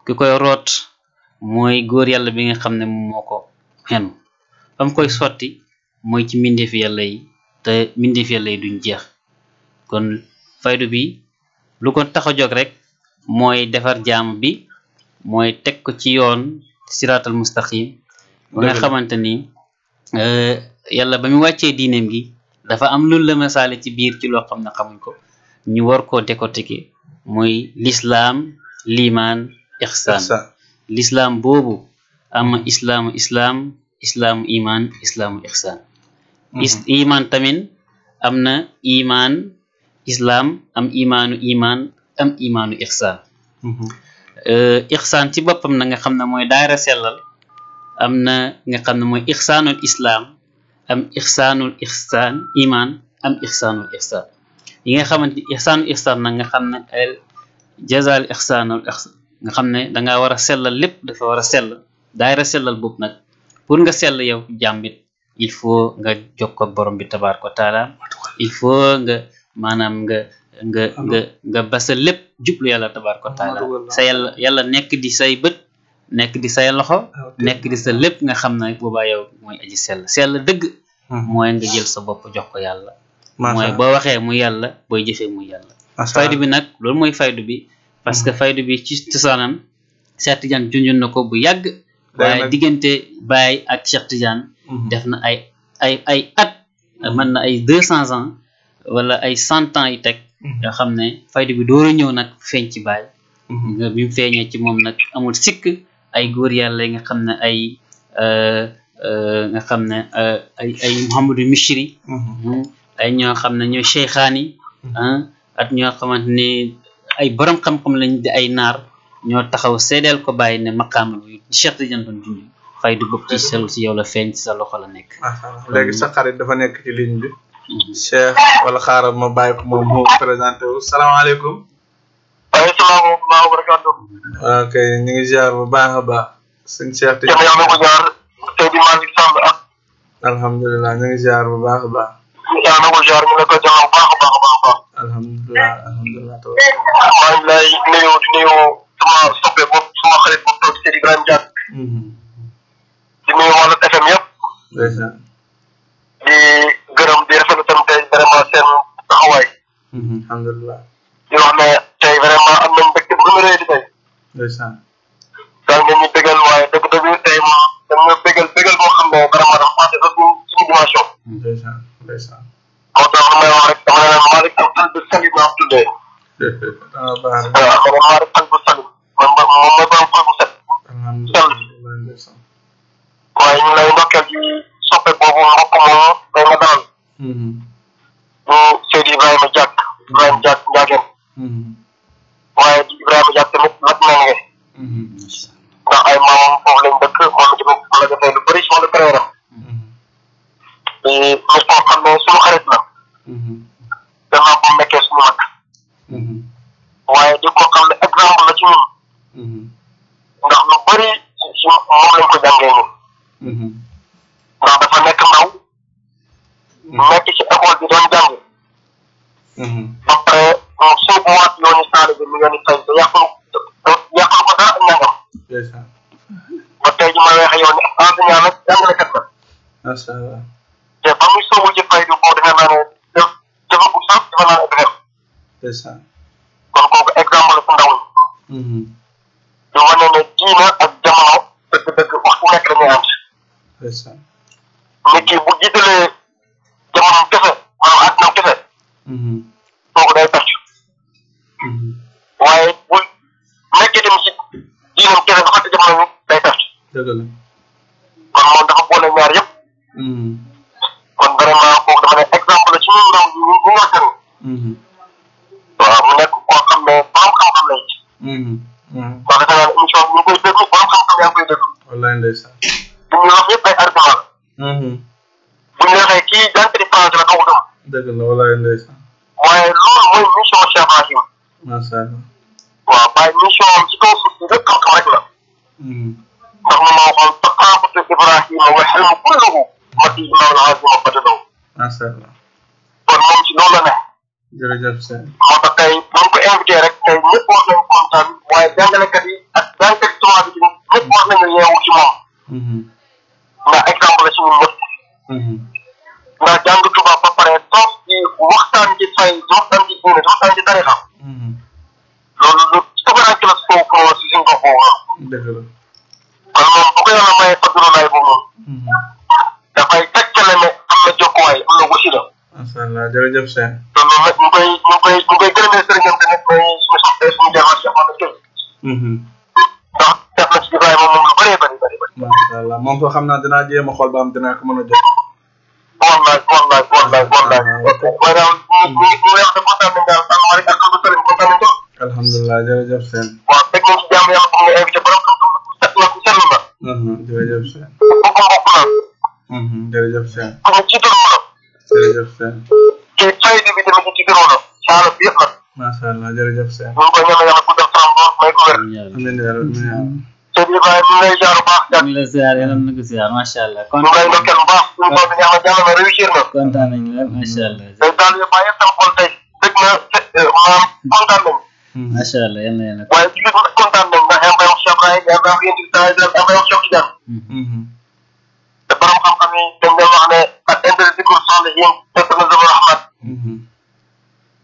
[SPEAKER 8] ki koy root mooy góor yàlla bi nga xam ne moo ko xenu fa mu koy sotti mooy ci mbindeefi yàlla yi te mbindeefi yàlla yi duñ jeex kon faydu bi lu ko tax a jóg rek mooy defar jaam bi mooy teg ko ci yoon siraatal mustaqim ba nga xamante ni yàlla ba mu wàccee diineem gi dafa am lu la misaale ci biir ci loo xam ne xamuñ ko ñu war koo décortiquer mooy lislaam liimaan ixsaan lislaam boobu am islaamu imaan islaamu ixsaan imaan tamit am na imaan islaam am imaanu imaan am imaanu ixsaan ixsaan ci boppam na nga xam ne mooy daayira sellal am na nga xam ne mooy ixsaanul islaam am ixsaanul ixsaan imaan am ixsaanul ixsaan yi nga xamante ixsaanul ixsaan nag nga xam ne jazaal ixsaanul ixsaan nga xam ne dangaa war a sellal lépp dafa war a sell daayira sellal boobu nag pour nga sell yow jàmbit il faut nga jokko borom bi tabaaraka wa taala il faut nga maanaam nga basa lépp jublu yàlla tabaaraka wa taala sa yàlla nekk di say bët nekk di say loxo nekk di sa lépp nga xam ne boobaa yow mooy aji sell dëgg mooy nga jël sa bopp jox ko yàlla mooy boo waxee mu yàlla booy jëfee mu yàlla faydu bi nag loolu mooy faydu bi parce que faydu bi ci cosaanam Cheikh Tidiane junjoon na ko bu yàgg waaye diggante Baye ak Cheikh Tidiane def na ay at mën na ay 200 ans wala ay 100 ans yi teg nga xam ne faydu bi door a ñëw nag feeñ ci Baye nga bi mu feeñee ci moom nag amul sikk ay góor yàlla yi nga xam ne ay Mouhamadou Michri ay ñoo xam ne ñooy cheikhaan yi at ñoo xamante ni ay borom xam-xam lañ di ay naar ñoo taxaw seedeel ko bàyyi ne maqaama bi Cheikh Tidiane doon dund fay du bopp ci sel ci yow la feeñ ci sa loxo la nekk.
[SPEAKER 5] léegi sa xarit dafa nekk ci ligne bi. Cheikh wala xaaral ma bàyyi ko moom mu présenté wu salaamaaleykum.
[SPEAKER 10] waaleykum salaam wa rahmatulah wa barakatuh.
[SPEAKER 5] ok ñu ngi ziar bu baax a baax. sëñ Cheikh Tidiane
[SPEAKER 10] yàlla na ko jaar Seydi Malick Samb ak.
[SPEAKER 5] alhamdulilah ñu ngi ziar bu baax a baax.
[SPEAKER 10] yàlla na ko jaar ñu ne ko jàmm bu baax a baax a baax a baax.
[SPEAKER 5] alhamdulilah alhamdulilah.
[SPEAKER 10] maa ngi lay nuyu di nuyu sama soppe bopp sama xarit bopp toog Seydi Ibrahima Diack. di nuyu wàllu FM yëpp.
[SPEAKER 5] ndeysaan.
[SPEAKER 10] di gërëm di rafetlu tam tey vraiment seen taxawaay.
[SPEAKER 5] alhamdulilah.
[SPEAKER 10] di wax ne tey vraiment am nañ mbégte bu gën a rëy di tey.
[SPEAKER 5] ndeysaan.
[SPEAKER 10] daal ngeen ñu bégal waaye dëgg-dëgg tey moom dañ ñu bégal boo xam ne vraiment dafa passé ba suñu dimension.
[SPEAKER 5] ndeysaan ndeysaan.
[SPEAKER 10] moo tax lu may wax rek dama ne leen Malick am xel bu salit naa tuddee.
[SPEAKER 5] ah baax na.
[SPEAKER 10] waaw ma ne Malick xel bu salit man moom mooy borom xel bu set.
[SPEAKER 5] alhamdulilah ndeysaan.
[SPEAKER 10] waaye ñu lay ndokkeel ci soppe boobu mbokk moomu day nga dalal. ñu Seydi Ibrahima Diack Ndiageen. waaye di Ibrahima Diack tamit mat na ngeen. ndax ay maamam foofu lañ dëkk moom tamit la defee lu bëri si wàllu carrière am. te nit koo xam ne suñu xarit la. gannaaw bu mu nekkee suñu mag. waaye di ko xam ne exemple la ci ñun. ndax lu bëri si moom lañ ko jàngee ñun. ndax dafa nekk ndaw. nekk ci école bi doon jàng. ba pare mu sóobuwaat yoonu taalibe bi yoonu tey ba yàqulu ko dara ak ñangam. ba tey ji ma weexe yoon ni enseignant nag jàngalekat la.
[SPEAKER 5] macha allah.
[SPEAKER 10] te ba muy sóobu ci fay du boo defe naa ne defagul sax defe naa ne def.
[SPEAKER 5] ndeysaan.
[SPEAKER 10] kon kooku exemple la fu ndaw ñi. di wane ne diina ak jamono dëgg-dëgg waxtu nekk dañuy ànd.
[SPEAKER 5] ndeysaan.
[SPEAKER 10] nit ki bu jiitalee jamonoom kese maanaam àddinaam kese. kooku day tàcc. waaye bu nekkee dem ci diinam kese ba fàtte jamono bi day tàcc.
[SPEAKER 5] dëgg la.
[SPEAKER 10] kon moom dafa boole ñaar yëpp. kon vraiment kooku dama ne exemple la ci ñun ndaw ñi ñu war a waaw mu nekk koo xam ne borom xam-xam lay. ndax defe naa ne émission bi ñu koy déglu borom xam-xam yaa ngi koy déglu.
[SPEAKER 5] wallaay ndeysaan.
[SPEAKER 10] li ñu wax yëpp ay argument la. bu ñu waxee kii jànkati français la doo ko dem.
[SPEAKER 5] dëgg la wallaay ndeysaan.
[SPEAKER 10] waaye loolu mooy mission Cheikh Ibrahim.
[SPEAKER 5] macha allah.
[SPEAKER 10] waaw waaye mission am ci kaw suuf si lépp xam-xam rek la. ndax mu ma waxoon taqaafatu Ibrahima wa xilmu kulluhu mati mawla azima fadadaw.
[SPEAKER 5] macha allah.
[SPEAKER 10] kon moom ci loolu la ne.
[SPEAKER 5] jërëjëf sëñ.
[SPEAKER 10] moo tax tey bu ñu ko invité rek tey ñëpp war nañu kontaan waaye jàngalekat yi ak jàngalekat yi tubaab bi ñëpp war nañu yeewu ci moom. ndax exemple la ci ñun ñëpp. ndax jàng tubaab ba pare toog ci waxtaan ci fay waxtaan ci diine waxtaan ci tarixa. loolu lu soxlaa ci la foofu si suñu bopp boobu la.
[SPEAKER 5] dëgg la.
[SPEAKER 10] kon moom bu ko yàlla mayee fadlu laay boobu noonu. dafay tekkale ne am na jokkuwaay am na wasila.
[SPEAKER 5] macha allah jërëjëf sëñ.
[SPEAKER 10] te loolu nag ñu koy gërëmee sëriñam tamit mooy suñu soxla suñu jarwaat si Ahmad Kelle. ndax def na ci Ibrahima moom lu bëree bëri.
[SPEAKER 5] macha allah moom ko xam naa dinaa jéem a xool ba am dinaa ko mën a jot.
[SPEAKER 10] wallaay. waaye daal ñu wax ne kontaan nañ daal sànq Malick ak Abdou Salim kontaan nañ ko.
[SPEAKER 5] alhamdulilah jërëjëf sëñ.
[SPEAKER 10] waaw fekk nañ ci jàmm yàlla comme nga invité borom xam-xam set la ku sell la.
[SPEAKER 5] jërëjëf sëñ.
[SPEAKER 10] kooku mbokk la.
[SPEAKER 5] jërëjëf sëñ.
[SPEAKER 10] ku ñu jiitaloo la.
[SPEAKER 5] jërëjëf sëñ.
[SPEAKER 10] ci fayda bi tamit ñu jiitaloo la. saala bi yëpp la.
[SPEAKER 5] macha allah jërëjëf sëñ.
[SPEAKER 10] ñu ngi koy ñaan yàlla guddal faram ba may ko wér.
[SPEAKER 5] amiin yaa rabbi amiin.
[SPEAKER 10] Seydi Ibrahima ñu ngi lay jaar bu baax.
[SPEAKER 8] ñu ngi lay ziar yàlla na ko ziar macha allah.
[SPEAKER 10] ñu ngi lay ndokkeel bu baax. suñu bopp bi ñaanal jàll na réussir na.
[SPEAKER 8] kontaan nañu la macha allah.
[SPEAKER 10] tey daal yëpp bàyyi sama xol tey dëgg na maanaam kontaan nañu.
[SPEAKER 8] macha allah yal na yàlla.
[SPEAKER 10] waaye ci biir kontaan nañu ndax yaa ngi may wax Cheikh Ibrahima yaa ngi may wax yéen tamit yaa ngi may wax Cheikh Tidiane. te borom xam-xam yi dañ leen wax ne ak intérêt dikul soxla yéen fekk na zama rahmat.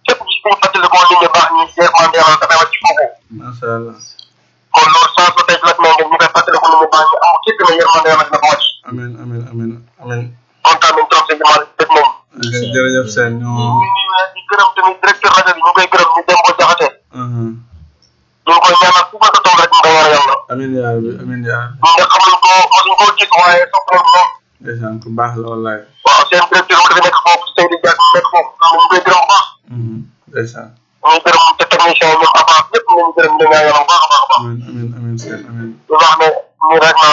[SPEAKER 10] képp ci suñu fàttali ko nit ñi baax ñi yërmande yàlla dafay wàcc foofu.
[SPEAKER 5] macha allah.
[SPEAKER 10] kon loolu saa su tey nag nee ngeen ñu koy fàttali ko nit ñi baax ñi amul képp na yërmande yàlla dina ko wàcc.
[SPEAKER 5] amiin.
[SPEAKER 10] kontaan nañ trop sëñ Malick dégg nañ.
[SPEAKER 5] jërëjëf sëñ.
[SPEAKER 10] di gërëm tamit directeur rajo bi ñu koy gërëm ñu dem ba jaxate. ñu ngi koy ñaanal fu ma ko toog rek mu koy war a yàlla.
[SPEAKER 5] amiin yaa rabbi amiin yaa rabbi.
[SPEAKER 10] ñun nga xamuñ ko mosuñ koo gis waaye soxla nañ ko.
[SPEAKER 5] ndeysaan ku baax la wallaay.
[SPEAKER 10] waaw seen directeur mu dafa nekk foofu Seydou Diagne mu nekk foofu ñu koy gërëm bu baax.
[SPEAKER 5] ndeysaan
[SPEAKER 10] ñu gërëm te technicien yi ñoom avant ñëpp ñu gërëm di nga yàlla bu baax a baax a baax
[SPEAKER 5] amiin Seck amiin
[SPEAKER 10] di wax ne nii rek la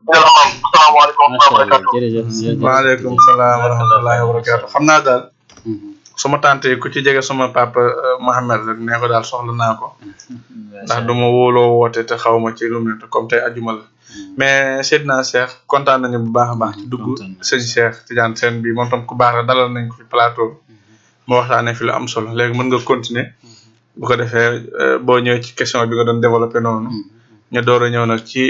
[SPEAKER 10] jërëjëf asalaamaaleykum wa rahmatulah.
[SPEAKER 8] jërëjëf
[SPEAKER 5] waaleykum salaam wa rahmatullahi wa barakatuh xam naa daal suma tante ku ci jege sama papa Mohamed rek nee ko daal soxla naa ko ndax du ma wóoloo woote te xaw ma ci lu mu ne te comme tey ajuma la mais Seydina Cheikh kontaan nañu bu baax a baax ci dugg sëñ Cheikh Tidiane Sène bi moom tam ku baax la dalal nañ ko fi plateau mu waxtaanee fi lu am solo léegi mën nga continuer bu ko defee boo ñëwee ci question bi nga doon développé noonu ñu door a ñëw nag ci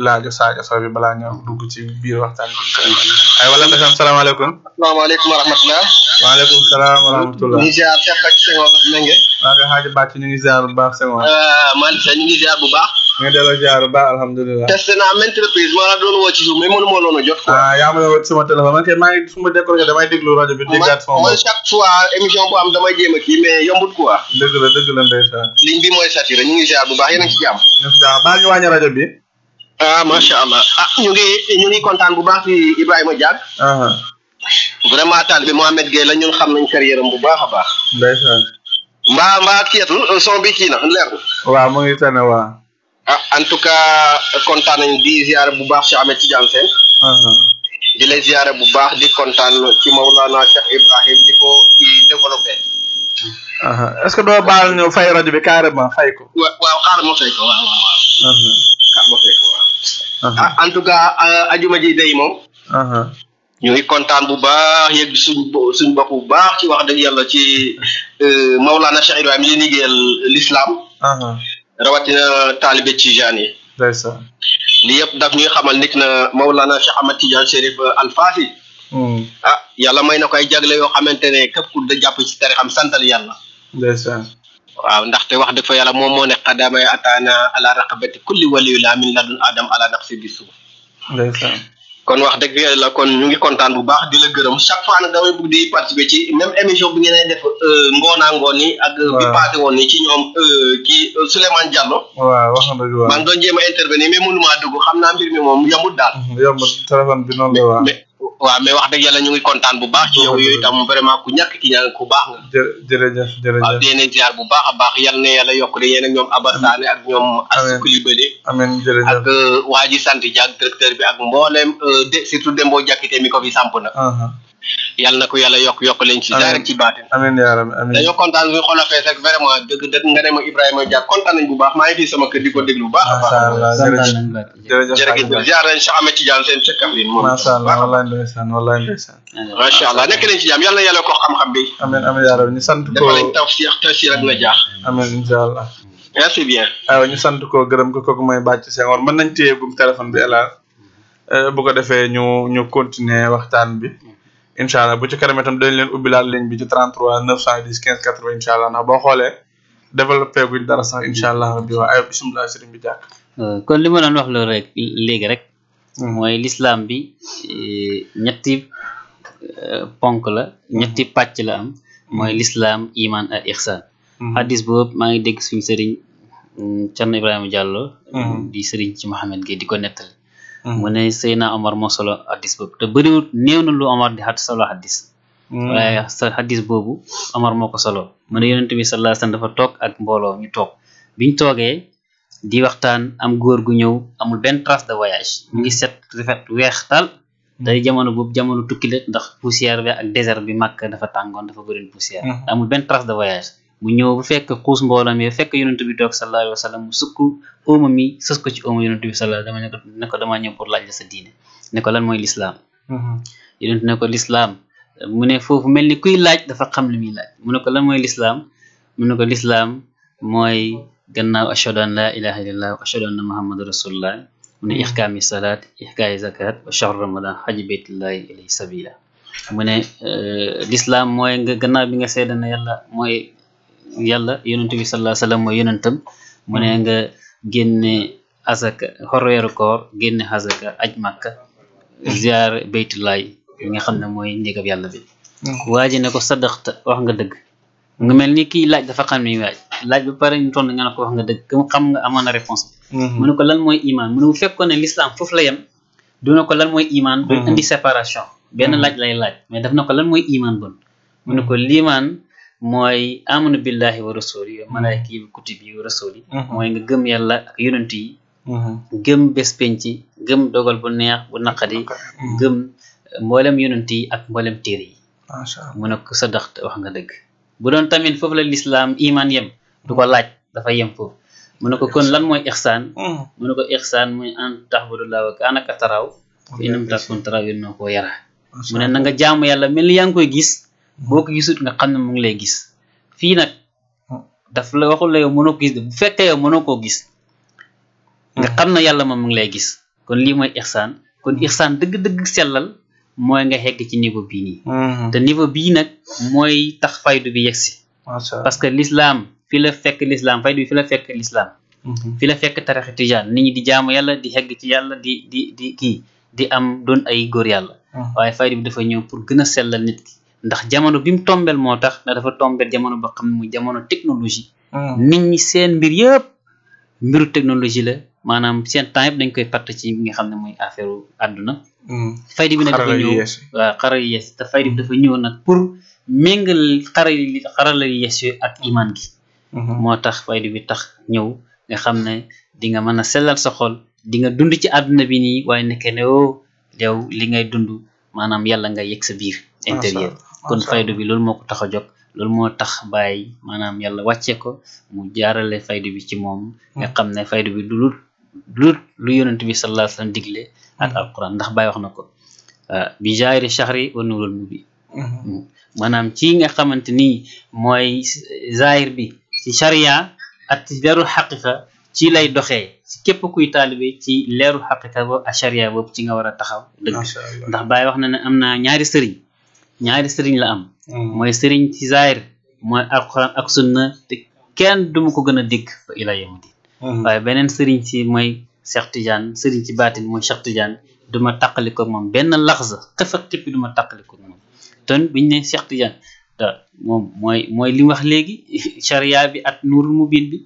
[SPEAKER 5] laajo Sadio Sow bi balaa ñëw dugg ci biir waxtaan bi ay wala ndesam salaamaaleykum
[SPEAKER 10] asalaamaaleykum wa rahmatulah.
[SPEAKER 5] waaleykum salaam wa rahmatulah.
[SPEAKER 10] ñu ngi ziar Cheikh Bàcc Senghor Mbengue.
[SPEAKER 5] waa kay xaaji bàcc ñu ngi ziar bu baax Senghor.
[SPEAKER 10] Malick Seye ñu ngi ziar bu baax.
[SPEAKER 5] ñu ngi delloo ziar bu baax alhamdulilah.
[SPEAKER 10] testé naa maintes reprises ma la doon woo ci suuf mais mënu ma loon a jot.
[SPEAKER 5] yaa ma woo sama téléphone man kay maa ngi su ma décoré damay déglu rajo bi déggaat sama
[SPEAKER 10] man chaque fois émission bu am damay jéem a kii mais yombut quoi.
[SPEAKER 5] dëgg la ndeysaan.
[SPEAKER 10] ligne bi mooy saturé ñu ngi ziar bu baax yéen a ngi ci jàmm.
[SPEAKER 5] ñu ngi ci jàmm baa ñu wàññi rajo bi.
[SPEAKER 10] macha allah ñu ngi kontaan bu baax ci Ibrahima Diack. vraiment taalibe Mohamed Gueye la ñun xam nañ carrière am bu baax a baax.
[SPEAKER 5] ndeysaan.
[SPEAKER 10] mbaa kiyatul son bi kii na leer na.
[SPEAKER 5] waaw mu ngi tane waaw.
[SPEAKER 10] en tout cas kontaan nañ di ziare bu baax Cheikh Ahmed Tidiane Sène. di lay ziare bu baax di kontaan ci Mawlana Cheikh Ibrahim di ko di développé.
[SPEAKER 5] est-ce que doo baal ñu fay rajo bi carrément fay ko.
[SPEAKER 10] waaw xaaral ma fay ko waaw. xaaral ma fay ko waaw. en tout cas ajuma ji day moom. ñu ngi kontaan bu baax yëg suñ bopp bu baax ci wax dëgg yàlla ci Mawlana Cheikh Ibrahim li liggéeyal l'islam. rawatina taalibe Tijaan yi.
[SPEAKER 5] ndeysaan.
[SPEAKER 10] li yëpp daf ñuy xamal nit na Mawlana Cheikh Ahmad Tidiane Chérif Al Fasi. yàlla may na ko ay jagle yoo xamante ne képp ku da jàpp ci tarixam santal yàlla.
[SPEAKER 5] ndeysaan.
[SPEAKER 10] waaw ndaxte wax dëgg fa yàlla moom moo ne qadamay ataana ala raqabati kulli waliyu la min ladun adam ala nafsi bi suuf.
[SPEAKER 5] ndeysaan.
[SPEAKER 10] kon wax dëgg yàlla kon ñu ngi kontaan bu baax di la gërëm chaque fois nag damay bëgg di participer ci même émission bi ngeen def ngoonaa ngoon yi ak bi passé woon ni ci ñoom kii Souleymane Diallo.
[SPEAKER 5] waaw wax nga dëgg waaw.
[SPEAKER 10] maa ngi doon jéem a intervenir mais mënumaa dugg xam naa mbir mi moom yombut daal.
[SPEAKER 5] yombut téléphone bi noonu la waaw.
[SPEAKER 10] waaw mais wax dëgg yàlla ñu ngi kontaan bu baax ci yow yooyu itam vraiment ku ñàkk ki ñaan ku baax nga.
[SPEAKER 5] jërëjëf.
[SPEAKER 10] waaw di leen ziar bu baax a baax yal na yàlla yokk de yéen ak ñoom Abassane ak ñoom Assou Coulibaly
[SPEAKER 5] amiin jërëjëf
[SPEAKER 10] ak waa ji sant Diak directeur bi ak mboolem surtout Dembo Diakité mi ko fi samp na. yal na ko yàlla yokk leen ci zaahir ci baatin.
[SPEAKER 5] amiin yaa rabbi amiin.
[SPEAKER 10] dañoo kontaan suñu xol a fees rek vraiment dëgg nga ne ma Ibrahima Diak kontaan nañ bu baax maa ngi fi sama kër di ko déglu bu baax a baax. jërëjëf ziar nañ Cheikh Ahmed Tidiane Sène ca Kaffrine moom.
[SPEAKER 5] macha allah wallaay ndeysaan.
[SPEAKER 10] macha allah nekk nañ ci jàmm yal na yàlla ko xam-xam bi.
[SPEAKER 5] amiin yaa rabbi ñu sant ko
[SPEAKER 10] dafa lañ tafsir ak na jaax.
[SPEAKER 5] amiin incha allah.
[SPEAKER 10] merci bien.
[SPEAKER 5] aywa ñu sant ko gërëm ko kooku mooy Bàcc Senghor mën nañ téye gum téléphone bi Elal bu ko defee ñu continuer waxtaan bi incha allah bu ci kanam itam dañ leen ubbi laal ligne bi ci 33 910 15 80 incha allah ndax boo xoolee développé guñ dara sax incha allah rabbi waa aywa bisimilah sëriñ bi jàkk.
[SPEAKER 8] kon li ma doon wax loolu rek léegi rek. mooy l'islam bi ñetti ponk la ñetti pàcc la am. mooy l'islam iman ak ihsan. hadis boobu maa ngi dégg suñu sëriñ Thierno Ibrahima Diallo. di sëriñ ci Mohamed Gueye di ko nettali. mu ne Seyna Omar moo solo hadis boobu te bëriwul néew na lu Omar di solo hadis. waaye sa hadis boobu Omar moo ko solo mu ne yonent bi sallallahu alayhi wasallam dafa toog ak mbooloo ñu toog biñ toogee di waxtaan am góor gu ñëw amul benn trace de voyage mu ngi set rafet weex tal day jamono boobu jamono tukki la ndax poussière bi ak désert bi Makka dafa tàngoon dafa bëri poussière amul benn trace de voyage mu ñëw bu fekk xuus mbooloo mi fekk yonent bi toog sallallahu alayhi wasallam mu sukk óoma mi sës ko ci óoma yonent bi sallallahu alayhi wasallam ne ko dama ñëw pour laaj la sa diine ne ko lan mooy l'islam yonent ne ko l'islam mu ne foofu mel ni kuy laaj dafa xam li muy laaj mu ne ko lan mooy l'islam mu ne ko l'islam mooy gannaaw ashhadu an la ilaha illallah wa ashhadu anna muhammadu rasulullah mu ne ihkaami salaat ihkaami zakat wa shahr ramadan haji baytullahi ilayhi sabila mu ne l'islam mooy nga gannaaw bi nga seede na yàlla mooy yàlla yonent bi sallallahu alayhi wasallam mooy yonentam mu ne nga génne azaka weeru koor génne azaka aj makka ziar baytullahi li nga xam ne mooy néegab yàlla bi waa ji ne ko sadaqta wax nga dëgg nga mel ni kii laaj dafa xam ni laaj ba pare ñu tontu nga ne ko wax nga dëgg comme xam nga amoon na réponse mu ne ko lan mooy iman mu ne bu fekkoon ne l'islam foofu la yem du ne ko lan mooy iman doon indi séparation benn laaj lay laaj mais daf na ko lan mooy iman bon mu ne ko liimaan mooy amanu billahi wa rasuli wa malaayika wa kutubi wa rasuli mooy nga gëm yàlla ak yonent yi gëm bés penc gëm dogal bu neex bu naqadi gëm mboolem yonent yi ak mboolem téere yi mu ne ko sadaxta wax nga dëgg bu doon tamit foofu la lislaam iman yem du ko laaj dafa yem foofu mu ne ko kon lan mooy ixsaan mu ne ko ixsaan mooy an taxbudullah wa kaanaka taraw fa in lam takun taraw innahu huwa yara mu ne na nga jaamu yàlla mel ni yaa ngi koy gis boo ko gisut nga xam ne mu ngi lay gis fii nag daf la waxul la yow mënoo ko gis bu fekkee yow mënoo koo gis nga xam ne yàlla moom mu ngi lay gis kon lii mooy ixsaan kon ixsaan dëgg-dëgg sellal mooy nga xegg ci niveau bii nii te niveau bii nag mooy tax faydu bi yegsi parce que l'islam fi la fekk l'islam faydu bi fi la fekk l'islam fi la fekk tarixi tijaan nit ñi di jaamu yàlla di xegg ci yàlla di am doon ay góor yàlla waaye faydu bi dafa ñëw pour gën a sellal nit ki ndax jamono bi mu tombel moo tax ndax dafa tombel jamono ba xam ne muy jamono technologie nit ñi seen mbir yëpp mbiru technologie la maanaam seen temps yëpp dañ koy patt ci nga xam ne muy affaire àdduna faydu bi nag dafa ñëw waaw xarala yu yees te faydu bi dafa ñëw nag pour méngal xarala yu yees yooyu ak iman gi moo tax faydu bi tax ñëw nga xam ne di nga mën a sellal sa xol di nga dund ci àdduna bi nii waaye nekkee ne yow li ngay dund maanaam yàlla nga yëg sa biir intérieur kon faydu bi loolu moo ko tax a jóg loolu moo tax bàyyi maanaam yàlla wàccee ko mu jaarale faydu bi ci moom nga xam ne faydu bi du lu yonent bi sallallahu alayhi wa sallam digle ak alquran ndax bàyyi wax na ko bi jaayri shahri wa nurul mubi maanaam ci nga xamante ni mooy zahir bi ci sharia ak ci leerul xaqiqa ci lay doxee ci képp kuy taalibe ci leerul xaqiqa boobu ak sharia boobu ci nga war a taxaw dëgg ndax bàyyi wax na ne am na ñaari sëriñ la am mooy sëriñ ci zahir mooy alquran ak sunna te kenn duma ko gën a dégg ba ila yawmi din waaye beneen sëriñ ci mooy Cheikh Tidiane sëriñ ci baatin mooy Cheikh Tidiane duma tàqaliko moom benn laxza xëfa xippi duma tàqaliko moom ton biñu ne Cheikh Tidiane moom mooy li wax léegi sharia bi ak nuurul mubin bi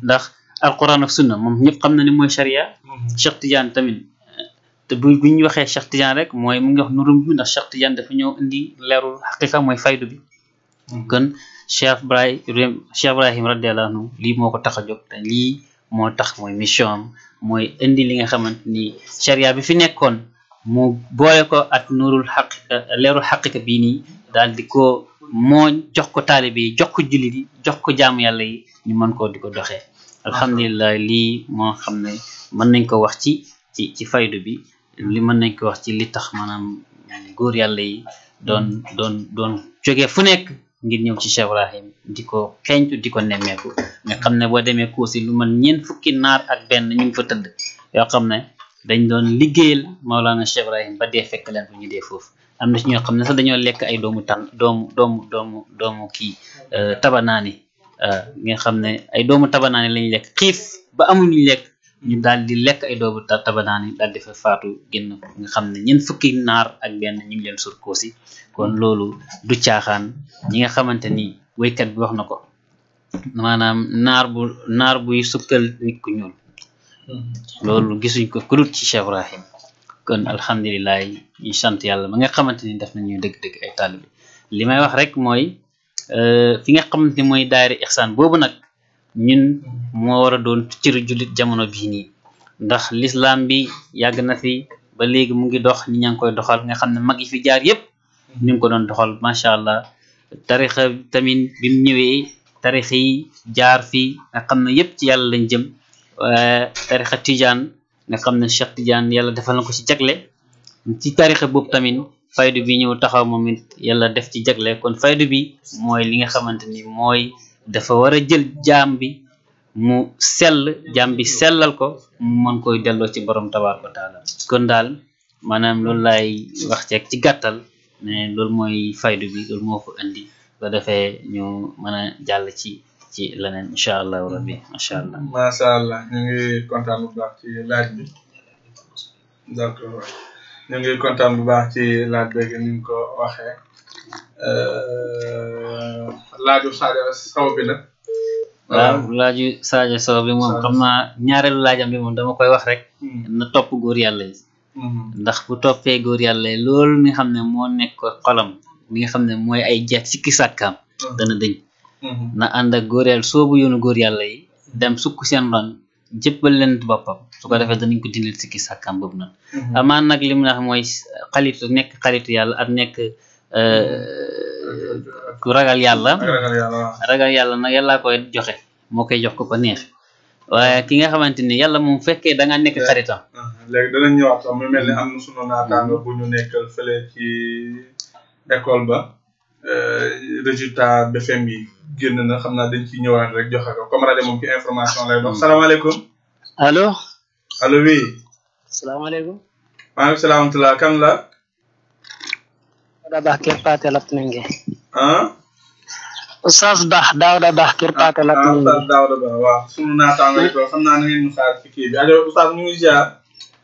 [SPEAKER 8] ndax alquran ak sunna moom ñëpp xam na ni mooy sharia Cheikh Tidiane tamit te bu ñu waxee Cheikh Tidiane rek mooy mu ngi wax nuurul mubin ndax Cheikh Tidiane dafa ñëw indi leerul xaqiqa mooy faydu bi kon Cheikh Ibrahim radiyallahu anhu lii moo ko tax a jóg te lii moo tax mooy mission am mooy indi li nga xamante ni sharia bi fi nekkoon mu boole ko ak nuurul xaqiqa leerul xaqiqa bii nii daal di ko moo jox ko taalibe yi jox ko jullit yi jox ko jaamu yàlla yi ñu mën koo di ko doxee alhamdulilah lii moo xam ne mën nañ ko wax ci faydu bi li mën nañ ko wax ci li tax maanaam góor yàlla yi doon jógee fu nekk ngir ñëw ci Cheikh Ibrahim di ko xeeñtu di ko nemmeeku nga xam ne boo demee Koosi lu man ñeent fukki naar ak benn ñu ngi fa tëdd yoo xam ne dañ doon liggéeyal Maolana Cheikh Ibrahim ba dee fekk leen fu ñu dee foofu am na ci ñoo xam ne sax dañoo lekk ay doomu kii tabanaani nga xam ne ay doomu tabanaani lañ lekk xiif ba amuñu lekk ñu daal di lekk ay doomu tabanaani daal di fa faatu génn nga xam ne ñeent fukki naar ak benn ñu ngi leen sur Koosi kon loolu du caaxaan ñi nga xamante ni waykat bi wax na ko maanaam naar buy sukkal nit ku ñuul loolu gisuñ ko ku dul ci Cheikh Ibrahim kon alhamdulilah ñu sant yàlla ma nga xamante ni def nañu dëgg-dëgg ay taalibe li may wax rek mooy fi nga xamante ni mooy daayira ihsaan boobu nag ñun moo war a doon cëru jullit jamono bii nii ndax l'islam bi yàgg na fi ba léegi mu ngi dox ni ñaa ngi koy doxal nga xam ne mag yi fi jaar yépp ñu ngi ko doon doxal macha allah tarixa tamit bi mu ñëwee tarixa yi jaar fii nga xam ne yépp ci yàlla lañ jëm tarixa Tijaan nga xam ne Cheikh Tidiane yàlla defal na ko ci jagle ci tarixa boobu tamit faydu bi ñëw taxaw moom it yàlla def ci jagle kon faydu bi mooy li nga xamante ni mooy dafa war a jël jaam bi mu jaam bi sellal ko mu mën koy delloo ci borom tabaaraka wa taala kon daal maanaam loolu laay wax ceeg ci gàttal ne loolu mooy faydu bi loolu moo ko indi ba defee ñu mën a jàll ci leneen incha allahu rabbi macha allah.
[SPEAKER 5] macha allah ñu ngi kontaan bu baax ci laaj bi d'accord ñu ngi kontaan bu baax ci laaj beeg ni nga ko waxee laaju Sadio Sow bi nag.
[SPEAKER 8] waaw laaju Sadio Sow bi moom xam naa ñaareelu laajam bi moom dama koy wax rek. na topp góor yàlla yi. ndax bu toppee góor yàlla yi loolu nga xam ne moo nekk xolam li nga xam ne mooy ay jeex sikki sàkkaam dana dëñ na ànd ak góor yàlla soobu yoonu góor yàlla yi dem sukk seen ron jëppal leen boppam su ko defee danañ ko dindil sikki sàkkam boobu noonu amaan nag li mu wax mooy xalitu nekk xalitu yàlla ak nekk ku ragal yàlla nag yàllaa koy joxe moo koy jox ko ko neex waaye ki nga xamante ni yàlla moom fekkee da nga nekk xaritam
[SPEAKER 5] léegi danañ ñëwaat sax mu mel ni am na sunu naataango bu ñu nekkal fële ci école ba résultat BFM yi génn na xam naa dañ ci ñëwaat rek joxe ko comme rajo moom ci information lay dox salaamaaleykum
[SPEAKER 11] allo
[SPEAKER 5] oui
[SPEAKER 11] salaamaaleykum
[SPEAKER 5] maaleykum salaam wa rahmatulah kan la
[SPEAKER 11] Daouda Bah Kër Paate Latmingué
[SPEAKER 5] Oustaz
[SPEAKER 11] Daouda Bah Kër Paate Latmingué
[SPEAKER 5] Oustaz Daouda Bah waaw sunu naataango yi ko xam naa na ngeen ñu xaar ci kii bi ajo Oustaz ñu ngi ziar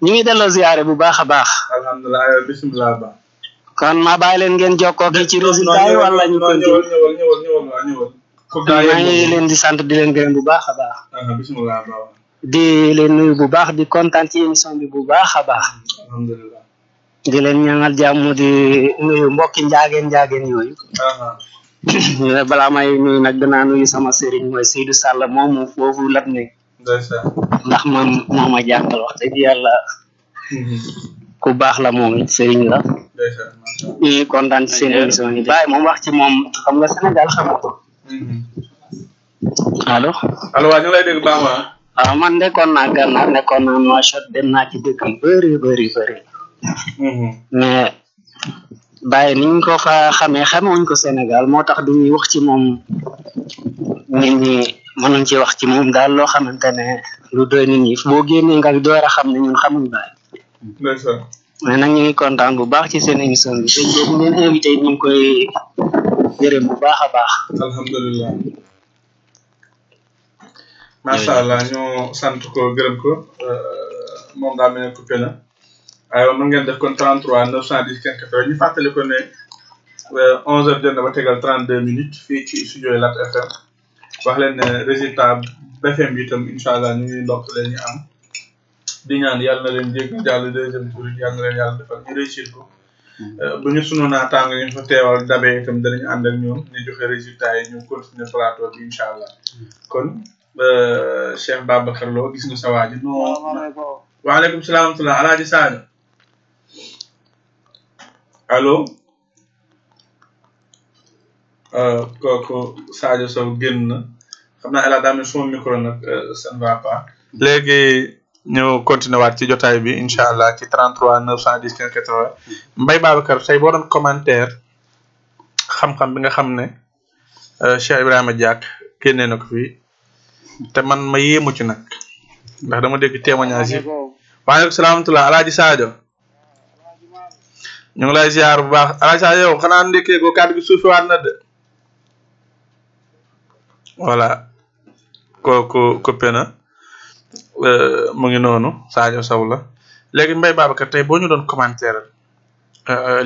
[SPEAKER 11] ñu ngi delloo ziare bu baax a baax
[SPEAKER 5] alhamdulilah ayo bisimilah ba
[SPEAKER 11] kon ma bàyyi leen ngeen jokkoo ki ci résultat yi wala ñu
[SPEAKER 5] ñëwal
[SPEAKER 11] maa ngi leen di sant di leen gërëm bu baax a baax
[SPEAKER 5] bisimilah ba
[SPEAKER 11] di leen nuyu bu baax di kontaan ci émission bi bu baax a baax
[SPEAKER 5] alhamdulilah
[SPEAKER 11] di leen ñaanal jàmm di nuyu mbokki njaageen yooyu balaa may nuyu nag danaa nuyu sama sëriñ mooy Seydou Sall moomu foofu lat ne ndax man moo ma jàngal wax dëgg yàlla ku baax la moom it sëriñ la ñu kontaan ci seen émission yi bàyyi moom wax ci moom xam nga Sénégal xamoo ko allo
[SPEAKER 5] waa ñu lay dégg baax
[SPEAKER 11] waaw man nekkoon naa Gànnaar nekkoon naa Nouakchott dem naa ci dëkk yu bëri mais bàyyi niñ ko fa xamewuñ ko Sénégal moo tax duñuy wax ci moom nit ñi mënuñ ci wax ci moom daal loo xamante ne lu doy nit ñi boo génnee nga door a xam ne ñun xamuñ bàyyi mais nag ñu ngi kontaan bu baax ci seen émission bi te boobu ngeen invité ñu ngi koy gërëm bu baax a baax
[SPEAKER 5] alhamdulilah macha allah ñu sant ko gërëm ko moom daa mel ne coupé na aywa mën ngeen def kon 33 910 15 ñu fàttali ko ne 11h jot na ba tegal 32 minutes fii ci studio Lat FM wax leen ne résultat BFM bi itam incha allah ñu ngi ndokk leen ñu am di ñaan yàlla na leen jégg jàll deuxième tour yàlla na leen yàlla defal ñu réussir ko bu ñu sunu naataango ñu fa teewal dabee itam danañu ànd ak ñoom ñu joxe résultat yi ñu continuer plateau bi incha allah kon Cheikh Babacar Lo gis nga sa waa ji waaleykum salaam wa rahmatulah alaaji Sadio allo kooku Sadio Sow génn na xam naa El Hadj Dame suma micro nag ça ne va pas. léegi ñu continuer waat ci jotaay bi incha allah ci 33 910 15 80 Mbaye Babacar tey boo doon commentaire xam-xam bi nga xam ne Cheikh Ibrahima Diack génnee na ko fi te man ma yéemu ci nag ndax dama dégg témoignage yi. waaleykum salaam wa rahmatulah El Hadj Sadio. ñu ngi lay ziar bu baax El Hadj Sadio yow xanaa ndekkee ko kàddu gi suufiwaat na de. voilà kooku coupé na mu ngi noonu Sadio Sow la léegi Mbaye Babacar tey boo ñu doon commentaire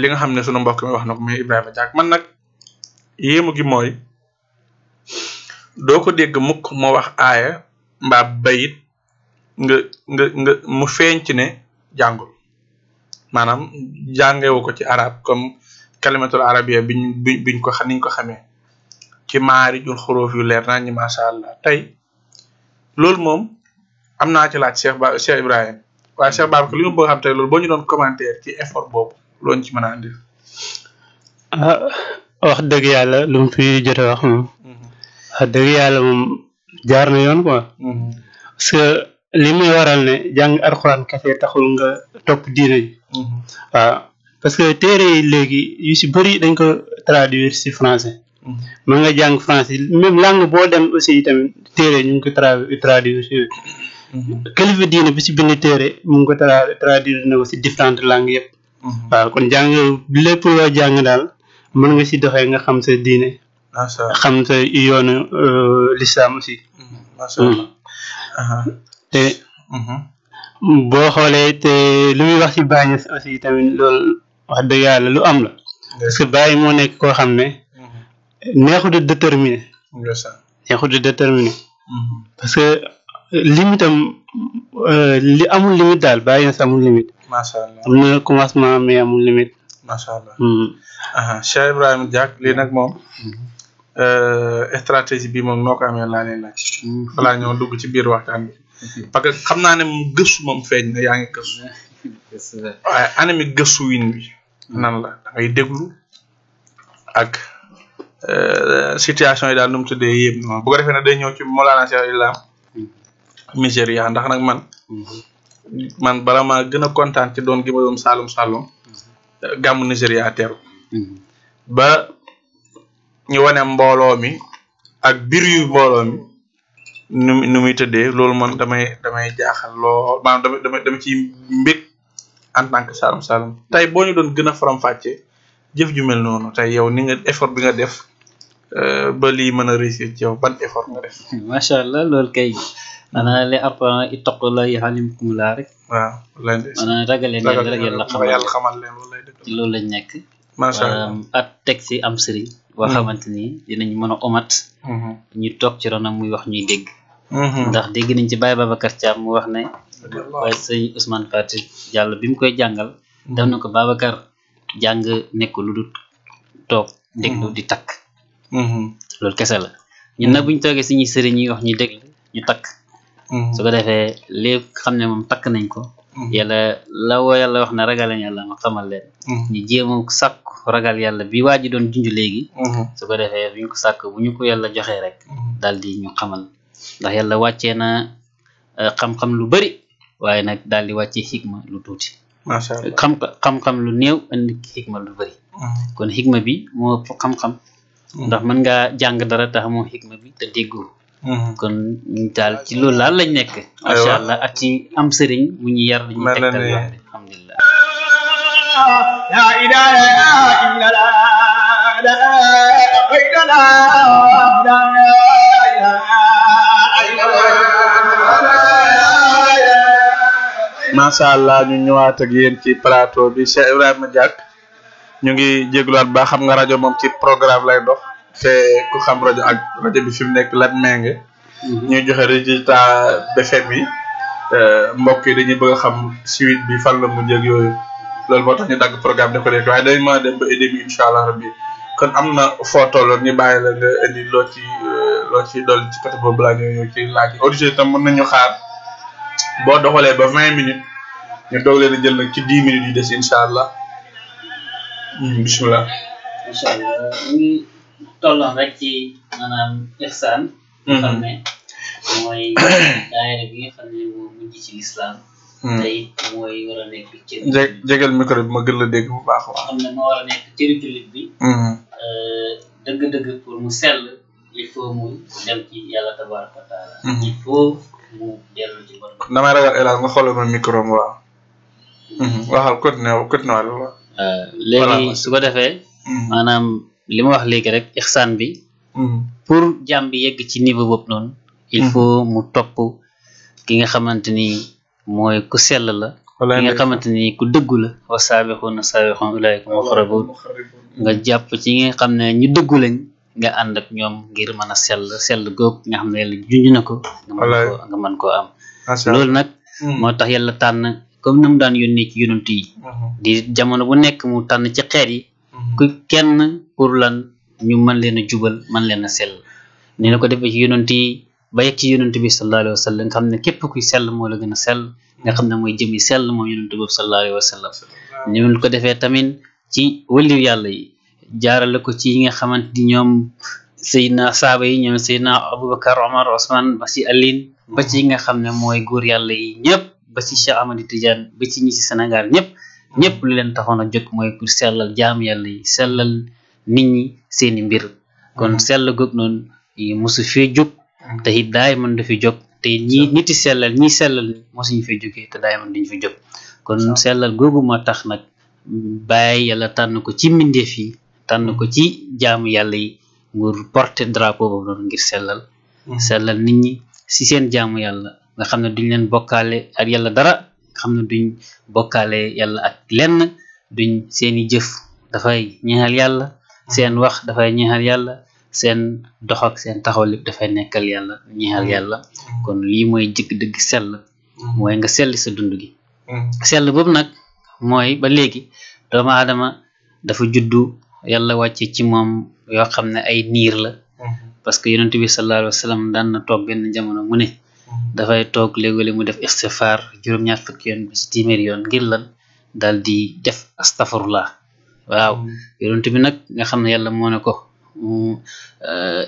[SPEAKER 5] li nga xam ne sunu mbokk mi wax na ko muy Ibrahima Diack man nag yéemu gi mooy doo ko dégg mukk moo wax aaya mbaa bayit nga mu feeñ ci ne jàngul maanaam jàngewu ko ci arab comme kalimatul arabia biñ ko niñ ko xamee ci maari jul xuróof yu leer naa ñi macha allah tey loolu moom am naa ci laaj Cheikh Ibrahima waaye Cheikh Babacar li ma bëgg xam tey loolu boo ñu doon commentaire ci effort boobu loolu ci mën a andi.
[SPEAKER 7] wax dëgg yàlla lu mu fi jot a wax moom wax dëgg yàlla moom jaar na yoon quoi parce que li muy waral ne jàng alxuraan kese taxul nga topp diine ji waaw parce que téere yi léegi yu si bëri dañ ko traduire si français mën nga jàng français même langue boo dem aussi tamit téere ñu ngi ko traduire si kilifa diine bi si bind téere mu ngi ko traduire na ko si différentes langues yëpp waaw kon jàng lépp loo jàng daal mën nga si doxee nga xam sa diine xam sa yoonu l'islam aussi te boo xoolee te lu muy wax ci Baye aussi tamit loolu wax dëgg yàlla lu am la parce que Baye moo nekk koo xam ne neexut a déterminer parce que limite am li amul limite daal Baye amul limite am na commencement mais amul limite
[SPEAKER 5] macha allah Cheikh Ibrahima Diack lii nag moom stratégie bi moom noo ko amee laa lay laaj balaa ñoo dugg ci biir waxtaan bi parce que xam naa ne moom gëstu moom feeñ na yaa ngi gëstu waaye anami gëstu win bi nan la da ngay déglu ak situation yi daal nu mu tuddee yëpp noonu bu ko defee ne day ñëw ci Mawlana Cheikh Islam Nigéria ndax nag man bala maa gën a kontaan ci doon gi ma doon Saloum gàmmu Nigéria teeru ba ñu wane mbooloo mi ak biir yu mbooloo mi nu muy tëddee loolu man damay jaaxal lool maanaam dama ci mbég en tant que Saloum tey boo ñu doon gën a faram-fàccee jëf ju mel noonu tey yow ni nga effort bi nga def ba lii mën a réussir ci yow ban effort nga def.
[SPEAKER 8] macha allah loolu kay maanaam li Alxuraan ittaqullaaha yu'allimukumullaah rek.
[SPEAKER 5] waaw lay des.
[SPEAKER 8] maanaam ragaleen yàlla rek yàlla
[SPEAKER 5] xamal leen loolu lay dëgg.
[SPEAKER 8] ci loolu lañ nekk.
[SPEAKER 5] macha allah
[SPEAKER 8] at teg si am sëriñ. boo xamante ni dinañ mën a omat. ñu toog ci ronam muy wax ñuy dégg. ndax dégg nañ ci Baye Babacar Thiam mu wax ne. waaye sëñ Ousmane Fati Diallo bi mu koy jàngal. def na ko Babacar jàng nekk lu dul toog déglu di takk. loolu kese la ñun nag buñ toogee suñuy sëriñ yi wax ñuy déglu ñu takk. su ko defee léegi xam ne moom takk nañ ko. yàlla yàlla wax na ragal yàlla ma xamal leen. ñu jéem a sàkku ragal yàlla bi waa ji doon junj léegi. su ko defee bu ñu ko sàkk bu ñu ko yàlla joxee rek. daal di ñu xamal ndax yàlla wàccee na xam-xam lu bari waaye nag daal di wàccee xikma lu tuuti.
[SPEAKER 5] macha allah
[SPEAKER 8] xam-xam lu néew indi xikma lu bari. kon xikma bi moo ëpp xam-xam. ndax mën ngaa jàng dara te xamoo xikma bi te déggoo. kon ñu daal ci loolu laal lañ nekk. macha allah ak ci am sëriñ mu ñu yar dañuy tegtal yoon bi alhamdulilah.
[SPEAKER 4] la ilaha illallah la
[SPEAKER 5] macha allah ñu ñëwaat ak yéen ci plateau bi Cheikh Ibrahima Diack ñu ngi jégluwaat ba xam nga rajo moom ci programme lay dox te ku xam rajo ak rajo bi fi mu nekk lat ménge ñuy joxe résultat BFM yi mbokk yi dañuy bëgg a xam suite bi fan la mu jëg yooyu loolu moo tax ñu dagg programme def ko def waaye dañ mën a dem ba édemi incha allah rabbi kon am na foo tolloon ñu bàyyi la nga indi loo ci dolli ci côté boobu laa ñëw ci laaj yi auditeurs itam mën nañu xaar boo doxalee ba 20 minutes ñu doog leen a jël nag ci 10 minutes yi des incha allah bisimilah.
[SPEAKER 8] macha allah ñu ngi tolloon rek ci maanaam ihsaan. xam ne mooy daayira bi nga xam ne moo mujj ci lislaam. tey mooy war a nekk cëri.
[SPEAKER 5] jégal micro bi ma gën la dégg bu baax a baax.
[SPEAKER 8] xam ne moo war a nekk cëri jullit bi. dëgg-dëgg pour mu sell il faut mu dem ci yàlla tabaraka wa taala. il faut mu dellu ci borom.
[SPEAKER 5] damay ragal hélas nga xoolal ma micro am waaw. waxal continué waaw.
[SPEAKER 8] léegi su ko defee. maanaam li ma wax léegi rek ixsaan bi. pour jàmm bi yegg ci niveau boobu noonu. il faut mu topp ki nga xamante ni mooy ku sell la. ki nga xamante ni ku dëggu la. wa saabixuuna saabixuun ulaa'ika muqarrabuun nga jàpp ci nga xam ne ñu dëggu lañ nga ànd ak ñoom ngir mën a sell góog nga xam ne yàlla junj na ko. nga mën koo am. loolu nag. moo tax yàlla tànn comme ni mu daan yónnee ci yonent yi. di jamono bu nekk mu tànn ci xeet yi. ku kenn pour lan ñu mën leen a jubal mën leen a sell ni na ko defee ci yonent yi ba yegg ci yonent bi sallallahu alayhi wa sallam nga xam ne képp kuy sell moo la gën a sell nga xam ne mooy jëmi sell moom yonent boobu sallallahu alayhi wa sallam ni mu ko defee tamit ci waliyu yàlla yi jaarale ko ci yi nga xamante ni ñoom Seydina saaba yi ñoom Seydina Aboubacar Omar Ousmane ba ci Aline ba ci yi nga xam ne mooy góor yàlla yi ñëpp ba ci Cheikh Amady Tidiane ba ci ñi ci Sénégal ñëpp lu leen taxoon a jóg mooy pour sellal jaam yàlla yi sellal nit ñi seeni mbir kon sell goog noonu mosu fee jóg te it daay mën du fi jóg te niti sellal ñi sellal ni mosuñu fee jógee te daay mën duñu fi jóg kon sellal googu moo tax nag bàyyi yàlla tànn ko ci mbindeef yi tànn ko ci jaamu yàlla yi ngir porter drapeau boobu noonu ngir sellal nit ñi si seen jaamu yàlla nga xam ne duñ leen bokkaale ak yàlla dara nga xam ne duñ bokkaale yàlla ak lenn duñ seeni jëf dafay ñeexal yàlla seen wax dafay ñeexal yàlla seen dox ak seen taxaw lépp dafay nekkal yàlla ñeexal yàlla kon lii mooy dëgg sell mooy nga sell sa dund gi sell boobu nag mooy ba léegi doomu aadama dafa juddu yàlla wàcce ci moom yoo xam ne ay niir la parce que yonent bi sallallahu alayhi wa sallam daan na toog benn jamono mu ne dafay toog léeg-léeg mu def istighfar juróom-ñaar fukki yoon bi ci téeméeri yoon ngir lan daal di def astaghfirullah waaw yonent bi nag nga xam ne yàlla moo ne ko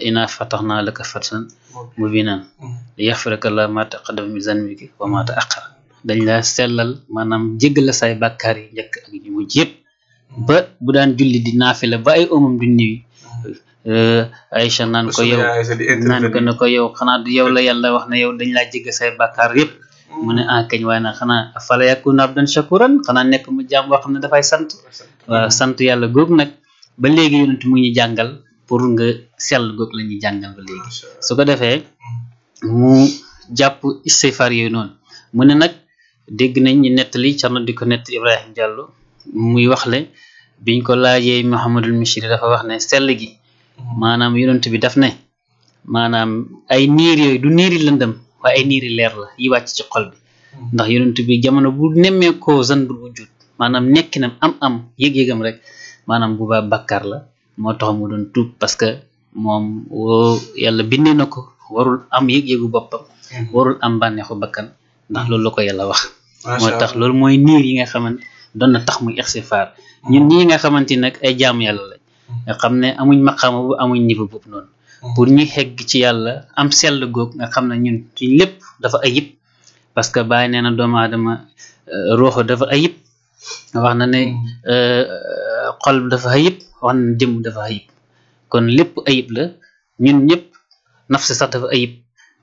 [SPEAKER 8] inna fatahnaa laka fathan mubiinan liyaghfiraka llaahu maa taqaddama min zanbika wa maa ta'akhkhara dañ la sellal maanaam jéggal la say bàkkaar yi njëkk ak yu mujj yëpp ba bu daan julli di naafila ba ay omam du niwi Aïcha naan ko yow xanaa du yow la yàlla wax ne yow dañ laa jéggal say bàkkaar yëpp mu ne kañ waaye nag xanaa afala yakunu abdan shakuran xanaa nekk mu jaam boo xam ne dafay sant waaw sant yàlla góog nag ba léegi yonent mu ñu jàngal pour nga sell góog la ñuy jàngal ba léegi su ko defee mu jàpp istighfar yooyu noonu mu ne nag dégg nañ ñu nettali Cerno di ko nett Ibrahima Diallo muy wax le biñ ko laajee Mouhamadul Mishri dafa wax ne sell gi maanaam yonent bi daf ne maanaam ay niir yooyu du niiri lëndëm waaye ay niiri leer la yi wàcc ci xol bi ndax yonent bi jamono bu nemmee koo zanbul wujud maanaam nekkinam am yëg-yëgam rek maanaam bu baa bàkkaar la moo tax mu doon tuub parce que moom yàlla bindee na ko warul am yëg-yëgu boppam warul am bànneexu bakkan ndax loolu la ko yàlla wax moo tax loolu mooy niir yi nga xamante doon na tax muy istighfar ñun ñi nga xamante nag ay jaamu yàlla lañ nga xam ne amuñ maqaama bu amuñ niveau boobu noonu pour ñu xegg ci yàlla am sell góog nga xam ne ñun ci lépp dafa ayib parce que bàyyi nee na doomu aadama ruuxu dafa ayib wax na ne xol dafa ayib wax na ne jëmm dafa ayib kon lépp ayib la ñun ñëpp nafsi sax dafa ayib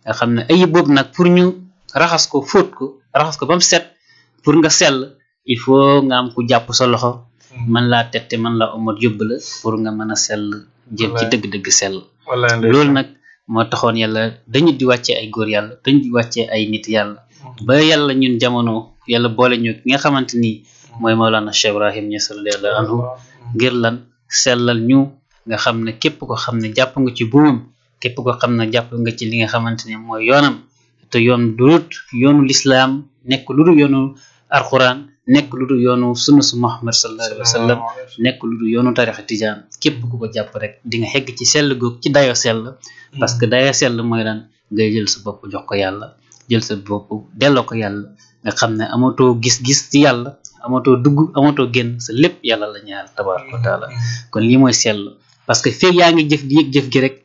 [SPEAKER 8] nga xam ne ayib boobu nag pour ñu raxas ko fóot ko raxas ko ba mu set pour nga sell il faut nga am ku jàpp sa loxo man laa tette man laa omat yóbbu la pour nga mën a sell jëm ci dëgg-dëgg sell loolu nag moo taxoon yàlla dañu di wàccee ay góor yàlla dañu di wàccee ay nit yàlla ba yàlla ñun jamono yàlla boole ñu ki nga xamante ni mooy Mawlana Cheikh Ibrahim Niass radiyallahu anhu ngir lan sellal ñu nga xam ne képp ko xam ne jàpp nga ci buumam képp ko xam ne jàpp nga ci li nga xamante ne mooy yoonam te yoon du dul yoonu lislaam nekk lu dul yoonu alquran nekk lu dul yoonu sunna su Muhammad sallallahu alayhi wa sallam nekk lu dul yoonu tarixa tijaan képp ku ko jàpp rek di nga xegg ci sell góog ci dayo sell parce que dayo sell mooy lan ngay jël sa bopp jox ko yàlla jël sa bopp delloo ko yàlla nga xam ne amatoo gis-gis ci yàlla amatoo dugg amatoo génn sa lépp yàlla la ñaar tabaraka wa taala kon lii mooy sell parce que feeg yaa ngi jëf di yëg jëf gi rek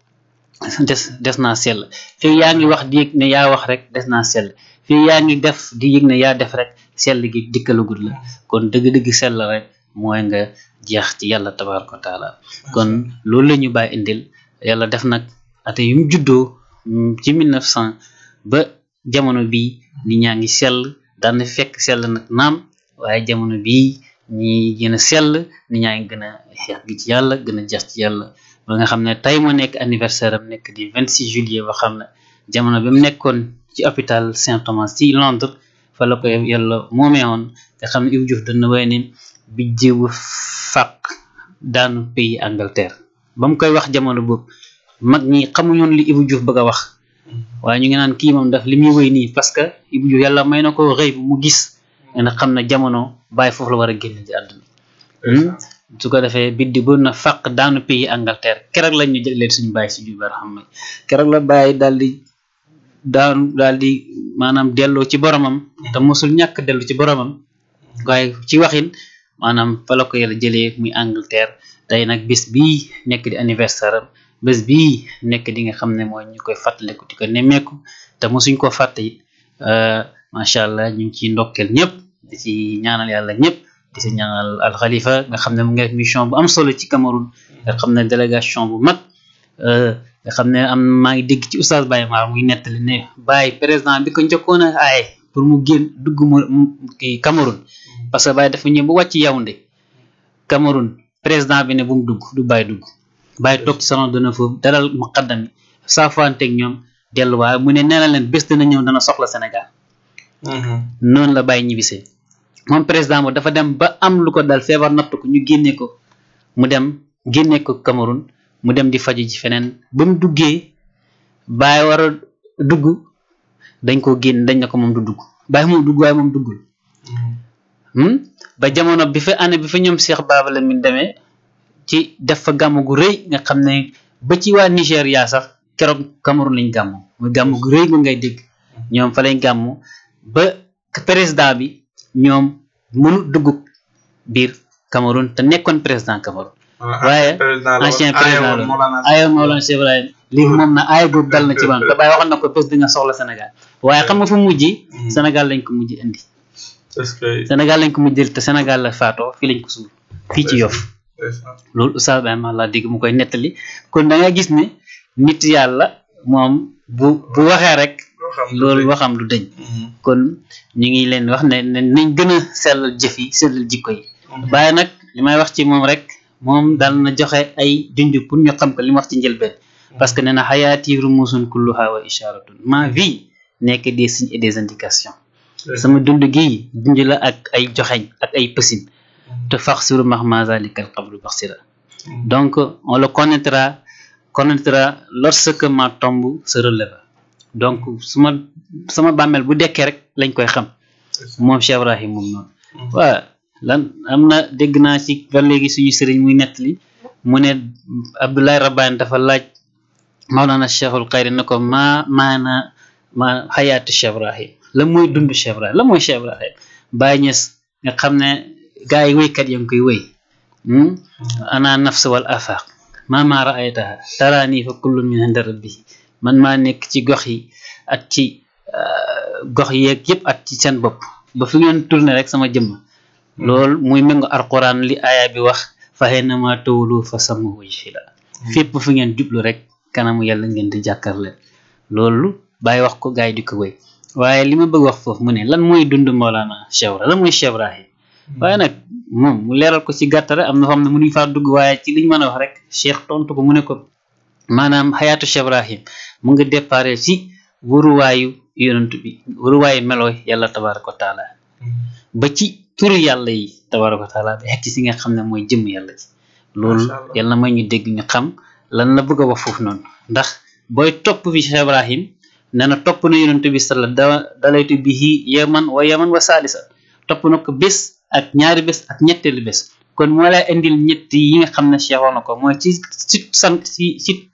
[SPEAKER 8] des naa sell feeg yaa ngi wax di yëg ne yaa wax rek des naa sell feeg yaa ngi def di yëg ne yaa def rek sell gi dikkalagul la kon dëgg-dëgg sell rek mooy nga jeex ci yàlla tabaraka wa taala kon loolu la ñu bàyyi indil yàlla def nag ate yu mu juddoo ci 1900 ba jamono bii nit ñaa ngi sell daan fekk sell nag naam waaye jamono bii ñi gën a sell nit ñaa ngi gën a xeex gi ci yàlla gën a jeex ci yàlla ba nga xam ne tey moo nekk anniversaire am nekk di 26 juillet ba xam ne jamono bi mu nekkoon ci hôpital Saint-Thomas ci Londres fa la ko yàlla moomee woon nga xam ne Ibou Diouf dana woy ne bijjeebu fàq daanu pays Angleterre ba mu koy wax jamono boobu mag ñi xamuñoon li Ibou Diouf bëgg a wax waaye ñu ngi naan kii moom daf li muy woy nii parce que Ibou Diouf yàlla may na ko xëy bu mu gis nga xam ne jamono bàyyi foofu la war a génn ci àdduna su ko defee biddi bu na fàq daanu pays Angleterre keroog lañ ñu jagleel suñu bàyyi si jubar xam ne keroog la bàyyi daal di maanaam delloo ci boromam te mosul ñàkk dellu ci boromam waaye ci waxin maanaam fa la ko yàlla jëlee muy Angleterre tey nag bés bii nekk di anniversaire am bés bii nekk di nga xam ne mooy ñu koy fàttaliku di ko nemmeeku te mosuñ koo fàtte it macha allah ñu ngi ciy ndokkeel ñëpp di ci ñaanal yàlla ñëpp di ci ñaanal al Khalifa nga xam ne mu ngi def mission bu am solo ci Cameroun nga xam ne délégation bu mag nga xam ne maa ngi dégg ci oustaz Baye Mar muy nettali ne Baye président bi ko njëkkoon a aaye pour mu génn dugg mu kii Cameroun parce que Baye dafa ñëw ba wàcc Yaoundé Cameroun président bi ne bu mu dugg du Baye dugg Baye toog ci salon dana foofu dalal muqaddam yi saafaanteeg ñoom delluwaay mu ne nee na leen bés dana ñëw dana soxla Sénégal noonu la Baye ñibbisee moom président bo dafa dem ba am lu ko dal feebar natt ko ñu génne ko mu dem génne ko Cameroun mu dem di faju ci feneen ba mu duggee Baye war a dugg dañ ko génn dañ ne ko moom du dugg Baye moom dugg waaye moom duggul ba jamono bi fa année bi fa ñoom Cheikh Baba Lamine demee ci def fa gàmm gu rëy nga xam ne ba ci waa Nigéria sax keroog Cameroun lañ gàmm muy gàmm gu rëy nga ngay dégg ñoom fa lañ gàmm ba président bi ñoom mënu dugg biir Cameroun te nekkoon président Cameroun waaye ancien président la ayo Mawlana Cheikh Ibrahim léegi moom na aaya boobu dal na ci man te bàyyi waxoon na ko bés di nga soxla Sénégal waaye xam nga fu mujj Sénégal lañ ko mujj indi Sénégal lañ ko mujj te Sénégal la faatoo fii lañ ko suul fii ci Yoff loolu Oustaz Ibrahima laa dégg mu koy nettali kon da nga gis ne nit yàlla moom bu waxee rek loolu waxam du dëñ kon ñu ngi leen wax ne nañ gën a sellal jëf yi sellal jikko yi bàyyi nag li may wax ci moom rek moom dal na joxe ay junj pour ñu xam ko li mu wax ci njëlbeen parce que nee na xayaati rumusun kulluha wa isharatun ma vie nekk des signes et des indications sama dund gi junj la ak ay joxeñ ak ay pësin te fax suru max mazalikal qabru baxsira donc on le connaîtra lorsque ma tombe se relève donc sama bàmmeel bu dekkee rek lañ koy xam moom Cheikh Ibrahim moom noonu waaw lan am na dégg naa ci ba léegi suñu sëriñ muy nettali mu ne Abdoulaye Rabbani dafa laaj Mawlana Cheikhul Khayri ne ko ma xayaatu Cheikh Ibrahim la mooy dund Cheikh Ibrahim la mooy Cheikh Ibrahim Baye Niass nga xam ne gars yi wéykat ya ngi koy wéy ana nafs wal afaq ma raaytaha taraani fa kullun min inda rabbihi man maa nekk ci gox yi ak ci gox yeeg yëpp ak ci seen bopp ba fi ngeen tourné rek sama jëmm loolu muy méngo alquran li aaya bi wax faxenama tawlu fa sama wajhi la fépp fu ngeen jublu rek kanamu yàlla ngeen di jàkkarle loolu bàyyi wax ko gars yi di ko wéy waaye li ma bëgg wax foofu mu ne lan mooy dund Mawlana Cheikh Ibrahim lan mooy Cheikh Ibrahim waaye nag moom mu leeral ko ci gàttare am na xam ne mënuñ faa dugg waaye ci liñ mën a wax rek Cheikh tontu ko mu ne ko maanaam xayaatu Cheikh Ibrahim mu ngi déparé ci waruwaayu yonent bi waruwaayu melooy yàlla tabaraka wa taala ba ci turu yàlla yi tabaraka wa taala ba xekk si nga xam ne mooy jëmm yàlla ci loolu yàlla may ñu dégg ñu xam lan la bëgg a wax foofu noonu ndax booy topp bi Cheikh Ibrahim nee na topp na yonent bi sala dalaytu bihi yaman wa salisa topp na ko bés ak ñaari bés ak ñetteelu bés kon moo lay indil ñett yi nga xam ne Cheikh wax na ko mooy ci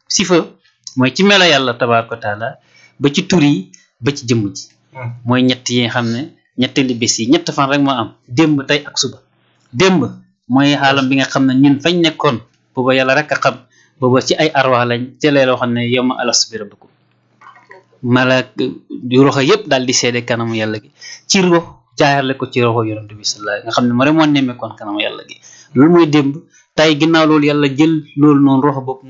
[SPEAKER 8] sifa mooy ci melo yàlla tabaraka wa taala ba ci tur yi ba ci jëmm ji mooy ñett yi nga xam ne ñetteelu bés yi ñett fan rek moo am démb tey ak suba démb mooy xaalam bi nga xam ne ñun fañ nekkoon booba yàlla rek a xam booba ci ay arwaax lañ ci lay loo xam ne yow ma alastu bi rabbikum malak roxo yëpp daal di seede kanamu yàlla gi ci rox jaarale ko ci roxo yonent bi sallallahu nga xam ne moo rek moo nemmeekoon kanamu yàlla gi loolu mooy démb tey ginnaaw loolu yàlla jël loolu noonu roxo boobu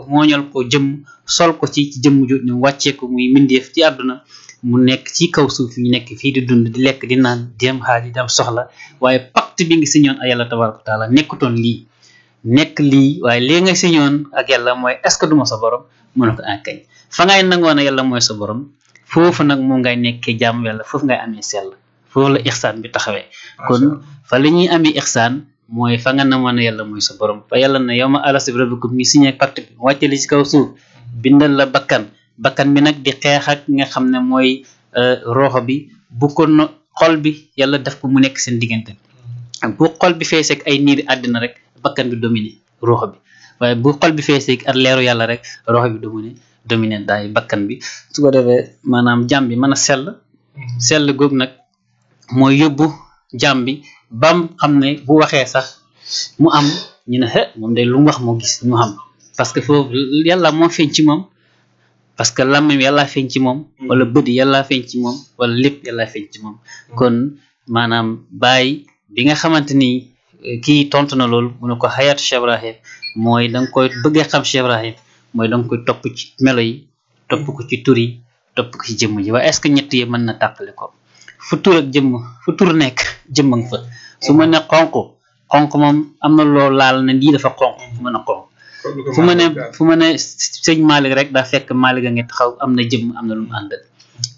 [SPEAKER 8] mooñal ko jëmm sol ko ci jëmm jot ñu wàccee ko muy mindeef ci àdduna mu nekk ci kaw suuf ñu nekk fii di dund di lekk di naan di am xaalis di am soxla waaye pacte bi ngi signoon ak yàlla tabaraka wa taala nekkutoon lii nekk lii waaye léegi nga signoon ak yàlla mooy est-ce que duma sa borom mu ne ko kañ fa ngay nangoon yàlla mooy sa borom foofu nag moom ngay nekkee jaamu yàlla foofu ngay amee sell foofu la ixsaan bi taxawee kon fa la ñuy amee ixsaan mooy fa nga namoon yàlla mooy sa borom fa yàlla na yow ma alastu bi rabbikum mi signé pacte bi wàcce li ci kaw suuf bindal la bakkan bi nag di xeex ak nga xam ne mooy roxo bi bu ko xol bi yàlla def ko mu nekk seen diggante bu xol bi feeseeg ay niiri àddina rek bakkan bi dominé roxo bi waaye bu xol bi feeseeg ak leeru yàlla rek roxo bi dominé daay bakkan bi su ko defee maanaam jàmm bi mën a sell goog nag mooy yóbbu jàmm bi bam xam ne bu waxee sax mu am ñu ne moom day lu mu wax moo gis ñu xam parce que foofu yàlla moo feeñ ci moom parce que làmmiñ yàlla feeñ ci moom wala bët yàlla feeñ ci moom wala lépp yàlla feeñ ci moom kon maanaam bàyyi bi nga xamante ni kii tontu na loolu mu ne ko xayaatu Cheikh Ibrahim mooy da nga koy bëggee xam Cheikh Ibrahim mooy da nga koy topp ci melo yi topp ko ci tur yi topp ko ci jëmm ji waaye est-ce que ñett yi mën na tàqale ko fu tur ak jëmm fu tur nekk jëmm nga fa su ma ne xonq moom am na loo laal ne lii dafa xonq mën a xonq fu ma ne sëñ Malick rek daa fekk Malick a ngi taxaw am na jëmm am na lu mu àndal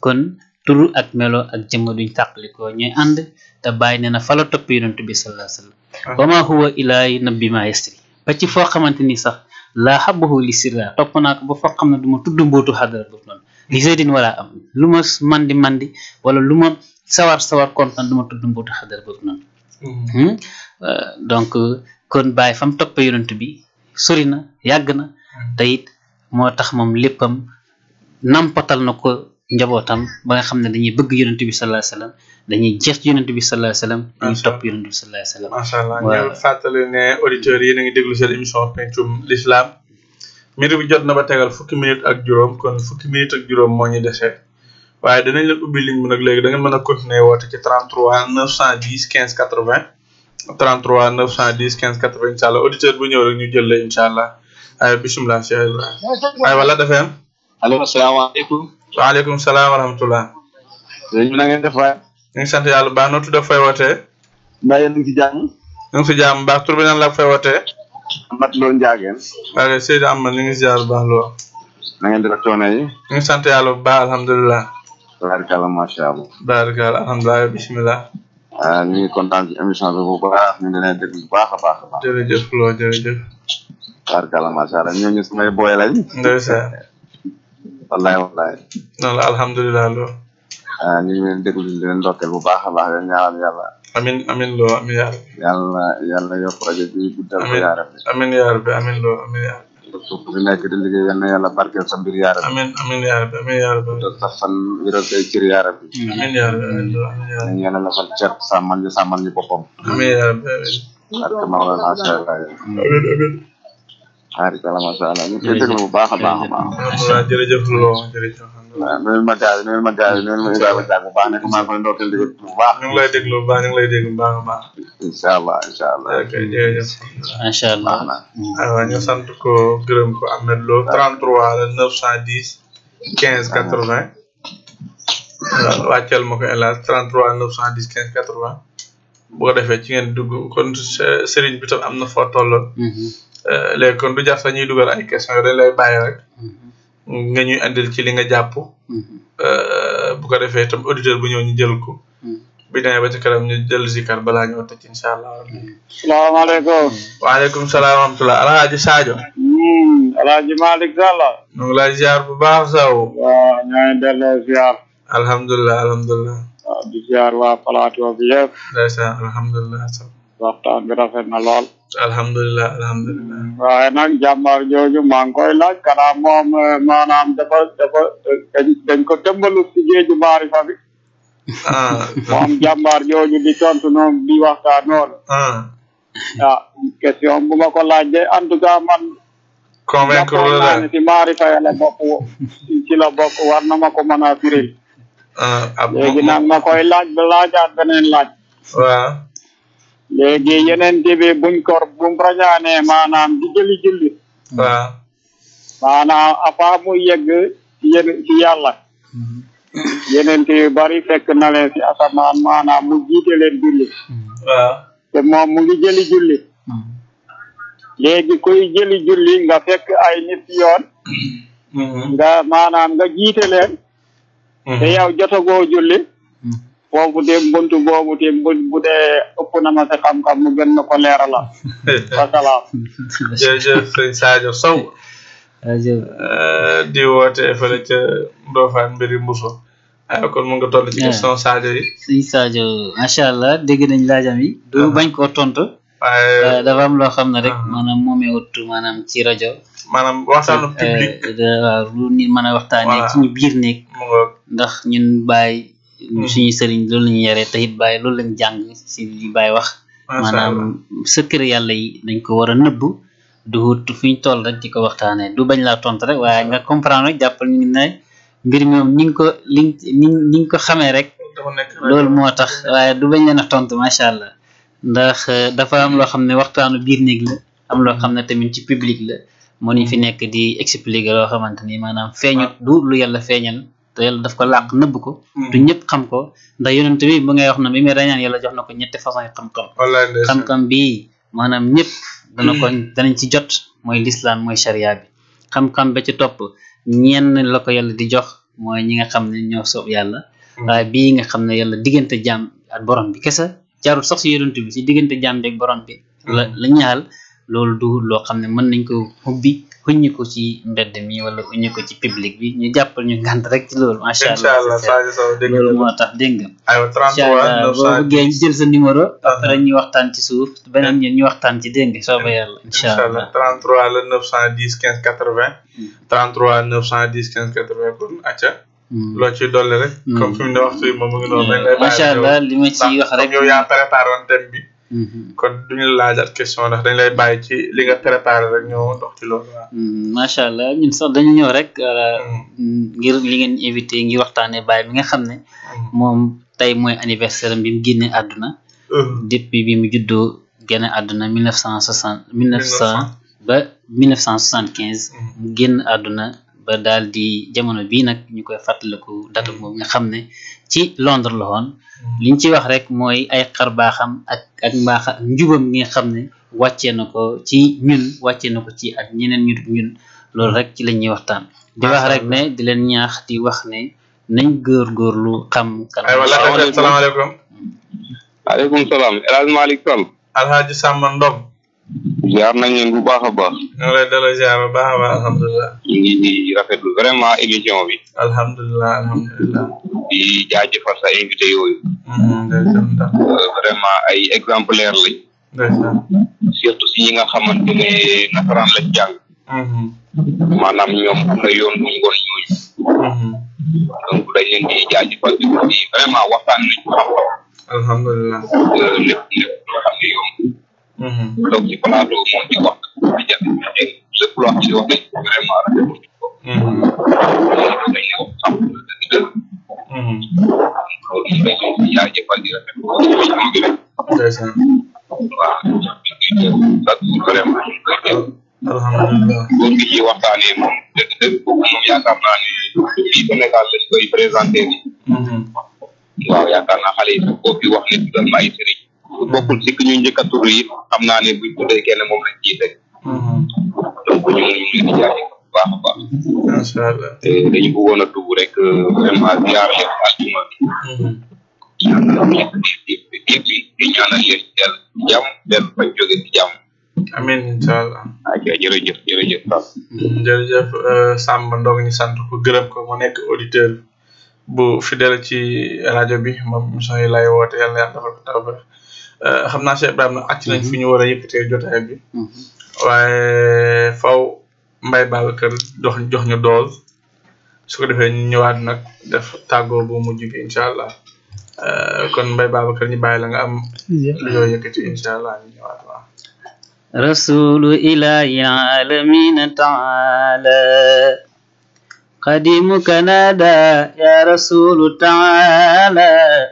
[SPEAKER 8] kon tur ak melo ak jëmm duñ tàqali ko ñooy ànd te bàyyi ne na fa la topp yonent bi sallallahu alayhi wa sallam wa ma huwa ilaahi nabbi ma yastri ba ci foo xamante ni sax laa xabahu li sirra topp naa ko ba foo xam ne du ma tudd mbootu xadara boobu noonu li seydin wala am lu ma mandi wala lu ma sawar kontaan du ma tudd mbootu xadara boobu noonu donc kon Baye fam toppee yonent bi sori na yàgg na te it moo tax moom léppam nampatal na ko njabootam ba nga xam ne dañuy bëgg yonent bi sallallahu alayhi wasallam dañuy jeex ci yonent bi sallallahu alayhi wasallam dañuy topp yonent bi sallallahu alayhi wasallam
[SPEAKER 5] macha allah ñu fàttali ne auditeurs yi na ngi déglu seen émission pencum l'islam midi bi jot na ba tegal fukki minute ak juróom kon fukki minute ak juróom moo ñu desee waaye dinañ leen ubbi ligne bi nag léegi da ngeen mën a continuer woote ci 33 910 15 80 33 910 15 80 incha allah auditeur bu ñëw rek ñu jël la incha allah ay bisimilah Cheikh Ibrahima ay wala defee am
[SPEAKER 12] allo asalaamaaleykum
[SPEAKER 5] waaleykum salaam wa rahmatullah
[SPEAKER 12] ñu na ngeen def waay
[SPEAKER 5] ñu ngi sant yàlla baax noo tudd fay wootee
[SPEAKER 12] mbaa yéen a ngi ci jàmm
[SPEAKER 5] ñu ngi si jàmm baax tur bi nan la fay wootee
[SPEAKER 12] Amat Lo Ndiageen
[SPEAKER 5] waaye Seydou Amad ñu ngi si jaar bu baax loo
[SPEAKER 12] na ngeen def coono yi
[SPEAKER 5] ñu ngi sant yàlla bu baax alhamdulilah
[SPEAKER 12] tabaarkalla macha allah
[SPEAKER 5] tabaarkalla alhamdulilah bisimilah
[SPEAKER 12] ñu ngi kontaan ci émission bi bu baax ñu ngi leen déglu bu baax a baax a baax
[SPEAKER 5] jërëjëf loo jërëjëf
[SPEAKER 12] tabaarkalla macha allah ñooñu samay booy lañ
[SPEAKER 5] ndeysaan
[SPEAKER 12] wallahi wallahi
[SPEAKER 5] noonu la alhamdulilah loo
[SPEAKER 12] ñu ngi leen déglu di leen ndokkeel bu baax a baax leen ñaanal yàlla
[SPEAKER 5] amin amin loo amin yaa rabbi
[SPEAKER 12] yàlla yokk rajo bi guddal ko yaa rabbi
[SPEAKER 5] amin yaa rabbi amin loo amin yaa rabbi
[SPEAKER 12] suuf bi nekk di liggéey yal na yàlla barkeel sa mbir yaa rabbi
[SPEAKER 5] amin amin yaa rabbi amin yaa rabbi
[SPEAKER 12] sa fan wéral say cër yaa rabbi
[SPEAKER 5] amin yaa rabbi amin loo amin yaa rabbi
[SPEAKER 12] yàlla la fal cer sàmmal ñu boppam
[SPEAKER 5] amin yaa rabbi amin
[SPEAKER 12] barke Mawlana macha allah
[SPEAKER 5] amin amin
[SPEAKER 12] tabaarkalla macha allah ñu koy déglu bu baax a baax a baax
[SPEAKER 5] jërëjëf loo jërëjëf
[SPEAKER 12] nuyul ma gaay nuyul ma Ibrahima Diack bu baax ne ko maa ngi koy ndokkeel di bu baax
[SPEAKER 5] ñu ngi lay déglu bu baax ñu ngi lay déglu bu baax a baax
[SPEAKER 12] incha allah
[SPEAKER 5] ok jërëjëf
[SPEAKER 8] macha allah
[SPEAKER 5] aywa ñu sant ko gërëm ko Ahmed Lo 33 la 910 15 80 wàcceel ma ko hélas 33 910 15 80 bu ko defee ci ngeen dugg kon Serigne bi tam am na foo tolloon léegi kon du jar sax ñuy dugal ay questions dañ lay bàyyi rek nga ñuy andil ci li nga jàpp bu ko defee itam auditeur bu ñëw ñu jël ko bi demee ba ci kanam ñu jël zikar balaa ñoo tëj incha allah.
[SPEAKER 9] salaamaaleykum.
[SPEAKER 5] waaleykum salaam wa rahmatulah Alhaji Sadio.
[SPEAKER 9] Alhaji Malick Sall.
[SPEAKER 5] ñu ngi lay ziar bu baax Sow.
[SPEAKER 9] waaw ñoo ngi delloo ziar.
[SPEAKER 5] alhamdulilah alhamdulilah.
[SPEAKER 9] waaw di ziar waa plateau bi yëpp.
[SPEAKER 5] ndeysaan alhamdulilah Sow.
[SPEAKER 9] waxtaan bi rafet na lool.
[SPEAKER 5] alhamdulilah alhamdulilah.
[SPEAKER 9] waaye nag jàmbaar jooju maa ngi koy laaj kanaa moom maanaam dañ ko tëmbalu si géeju maarifa bi. moom jàmbaar jooju di tontu noonu di waxtaan noonu. question bu ma ko laaj de en tout cas man.
[SPEAKER 5] convaincre la
[SPEAKER 9] daal si maarifa ya la bokk ci la bokk war na ma ko mën a firil. léegi nag ma koy laaj ba laajaat beneen laaj.
[SPEAKER 5] waaw.
[SPEAKER 9] léegi yeneen bi buñ rañaanee maanaam di jëli julli.
[SPEAKER 5] waaw.
[SPEAKER 9] maanaam avant muy yegg ci yàlla. yeneen yu bari fekk na leen si asamaan maanaam mu jiite leen julli.
[SPEAKER 5] waaw.
[SPEAKER 9] te moom mu ngi jëli julli. léegi kuy jëli julli nga fekk ay nit yoon. nga maanaam nga jiite leen. te yow jotagoo julli. foofu de buntu boobu te bu dee ëpp na ma sa xam-xam mu gën na ko leerala. wasalaam.
[SPEAKER 5] jërëjëf sëñ Sadio Sow. di woote fële ca Ndofane mbiri Mbuso. kon mu nga toll ci question Sadio yi.
[SPEAKER 8] sëñ Sadio macha allah dégg nañ laajam yi. du bañ koo tontu.
[SPEAKER 5] waaye
[SPEAKER 8] dafa am loo xam ne rek maanaam moomee wut maanaam ci rajo.
[SPEAKER 5] maanaam waxtaanu public.
[SPEAKER 8] waaw lu nit mën a waxtaanee ci ñu biir néeg. ndax ñun bàyyi. suñu sëriñ loolu la ñu yaree te it bàyyi loolu lañ jàng si li bàyyi wax. maanaam secret yàlla yi dañ ko war a nëbb. du wut fi ñu toll rek di ko waxtaanee du bañ laa tontu rek waaye nga comprendre rek jàppal ñu ne mbir mi moom ni nga ko xamee rek. loolu moo tax waaye du bañ leen a tontu macha allah. ndax dafa am loo xam ne waxtaanu biir néeg la am loo xam ne tamit ci public la moo ñu fi nekk di expliquer loo xamante ni maanaam feeñut du lu yàlla feeñal te yàlla daf ko làq nëbb ko du ñëpp xam ko ndax yonent bi bu ngay wax na bi muy rañaan yàlla jox na ko ñetti façon yi xam-xam bii maanaam ñëpp danañ ci jot mooy l'islam mooy charia bi xam-xam ba ci topp ñenn la ko yàlla di jox mooy ñi nga xam ne ñoo soob yàlla waaye bii nga xam ne yàlla diggante jaam ak borom bi kese jaarul sax si yonent bi si diggante jaam bi ak borom bi la ñaal loolu du loo xam ne mën nañ ko ubbi xuññi ko ci mbedd mi wala xuññi ko ci public bi ñu jàppal ñu ngant rek ci loolu macha allah
[SPEAKER 5] Sadio Sow dégg
[SPEAKER 8] loolu moo tax dégg nga
[SPEAKER 5] aywa 33
[SPEAKER 8] boo bëggee ñu jël sa numéro après ñu waxtaan ci suuf beneen ñu waxtaan ci dégg nga soobee yàlla incha allah
[SPEAKER 5] 33 la 910 15 80 33 910 15 80 kon acca loo ciy dolli rek comme fi mu ne waxtu yi moom mu ngi noonu rek
[SPEAKER 8] macha allah li ma ciy wax rek
[SPEAKER 5] yow yaa préparé woon thème bi kon duñu la laajaat question ndax dañ lay bàyyi ci li nga préparé rek ñoo dox ci loolu waaw
[SPEAKER 8] macha allah ñun sax dañu ñëw rek ngir li ngeen invité ngi waxtaanee Baye mi nga xam ne moom tey mooy anniversaire bi mu génnee àdduna depuis bi mu juddoo génne àdduna 1900 ba 1975 mu génn àdduna ba daal di jamono bii nag ñu koy fàttaliku date moom nga xam ne ci Londres la woon liñ ci wax rek mooy ay xar baaxam ak mbaax ak njubam gi nga xam ne wàccee na ko ci ñun wàccee na ko ci ak ñeneen ñu dul ñun loolu rek ci la ñuy waxtaan di wax rek ne di leen ñaax di wax ne nañ góorgóorlu xam kan
[SPEAKER 5] salaamaaleykum
[SPEAKER 13] aleykum salaam El Hadj Malick Sall
[SPEAKER 5] Alhaji Samba Ndom
[SPEAKER 13] ziar nañ leen bu baax a baax
[SPEAKER 5] ñu ngi lay delloo ziar bu baax a baax alhamdulilah
[SPEAKER 13] ñu ngi di rafetlu vraiment émission bi
[SPEAKER 5] alhamdulilah
[SPEAKER 13] di jaajëfal sa invité yooyu vraiment ay exemplaire lañ surtout si ñi nga xamante ne nasaraan lañ jàng maanaam ñoom am na yoon buñ woon ñooñu donc dañ leen di jaajëfal di vraiment waxtaan nañ ko xam-xam
[SPEAKER 5] alhamdulilah
[SPEAKER 13] lépp loo xam ne yoon donc ci plateau moom di wax di jafe lépp loo xam ne wax nañ vraiment rafetlu ko dañ ne wax xam dëgg loolu dañ leen di jaajëfal di rafetlu émission bi rek waaw vraiment
[SPEAKER 5] alhamdulilah
[SPEAKER 13] góor gi ci waxtaanee moom dëgg boobu moom yaakaar naa ne fii Sénégal lañ koy présenté ni waaw yaakaar naa xale yi sax koo fi wax ne tuddal ma ay sëriñ bokkul si ñu njëkk a tudd yi xam naa ne buñ tuddee kenn moom lañ ciy teg donc ñu ngi leen di jaajëfal bu baax a baax
[SPEAKER 5] macha allah
[SPEAKER 13] te dañu bëggoon a dugg rek vraiment ziar leen aljuma bi ñaanal leen di ñaanal leen yàlla jàmm dellu fañ jóge ci jàmm
[SPEAKER 5] amiin incha allah
[SPEAKER 13] jërëjëf
[SPEAKER 5] jërëjëf Samba Ndong ñu sant ko gërëm ko mu nekk auditeur bu fidèle ci rajo bi moom émission yi lay woote yàlla yàlla defal ko tawfeex xam naa Cheikh Ibrahima nag acc nañ fi ñu war a yëkkatee jotaay bi waaye faw Mbaye Babacar jox ñu dool su ko defee ñu ñëwaat nag def tàggoo bu mujj bi incha allah kon Mbaye Babacar ñu bàyyi la nga am lu yoo yëkkati incha allah ñu ñëwaat waaw
[SPEAKER 8] رسول إله العالمين تعالى قديمك نادى يا رسول تعالى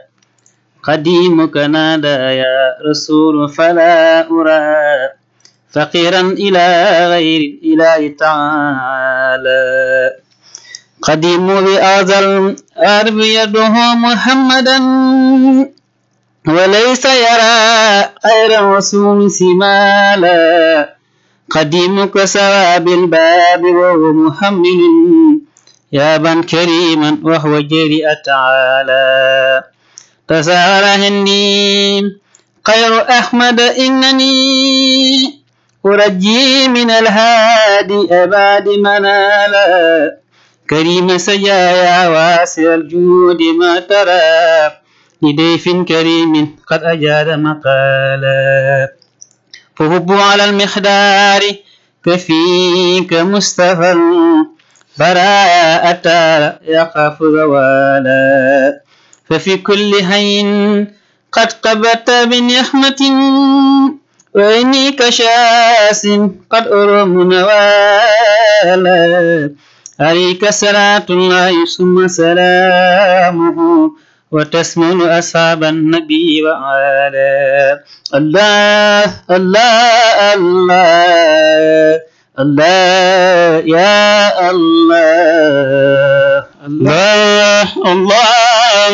[SPEAKER 8] قديمك نادى يا رسول فلا أرى فقيرا إلى غير الإله تعالى قديم بأذل أرب يده محمدا وليس يرى غير الرسول سمالا قديمك سوى بالباب وهو محمل يابا كريما وهو جريء تعالى تسار هندي خير أحمد إنني أرجي من الهادي أباد منالا كريم سجايا واسع الجود ما ترى لضيف كريم قد أجاد مقالا فهب على المخدار كفيك مصطفى براءة يخاف زوالا ففي كل حين قد قبت بنعمة وإني كشاس قد أرم نوالا عليك صلاة الله ثم سلامه وتسمن أصحاب النبي وعلى الله الله الله الله يا الله الله الله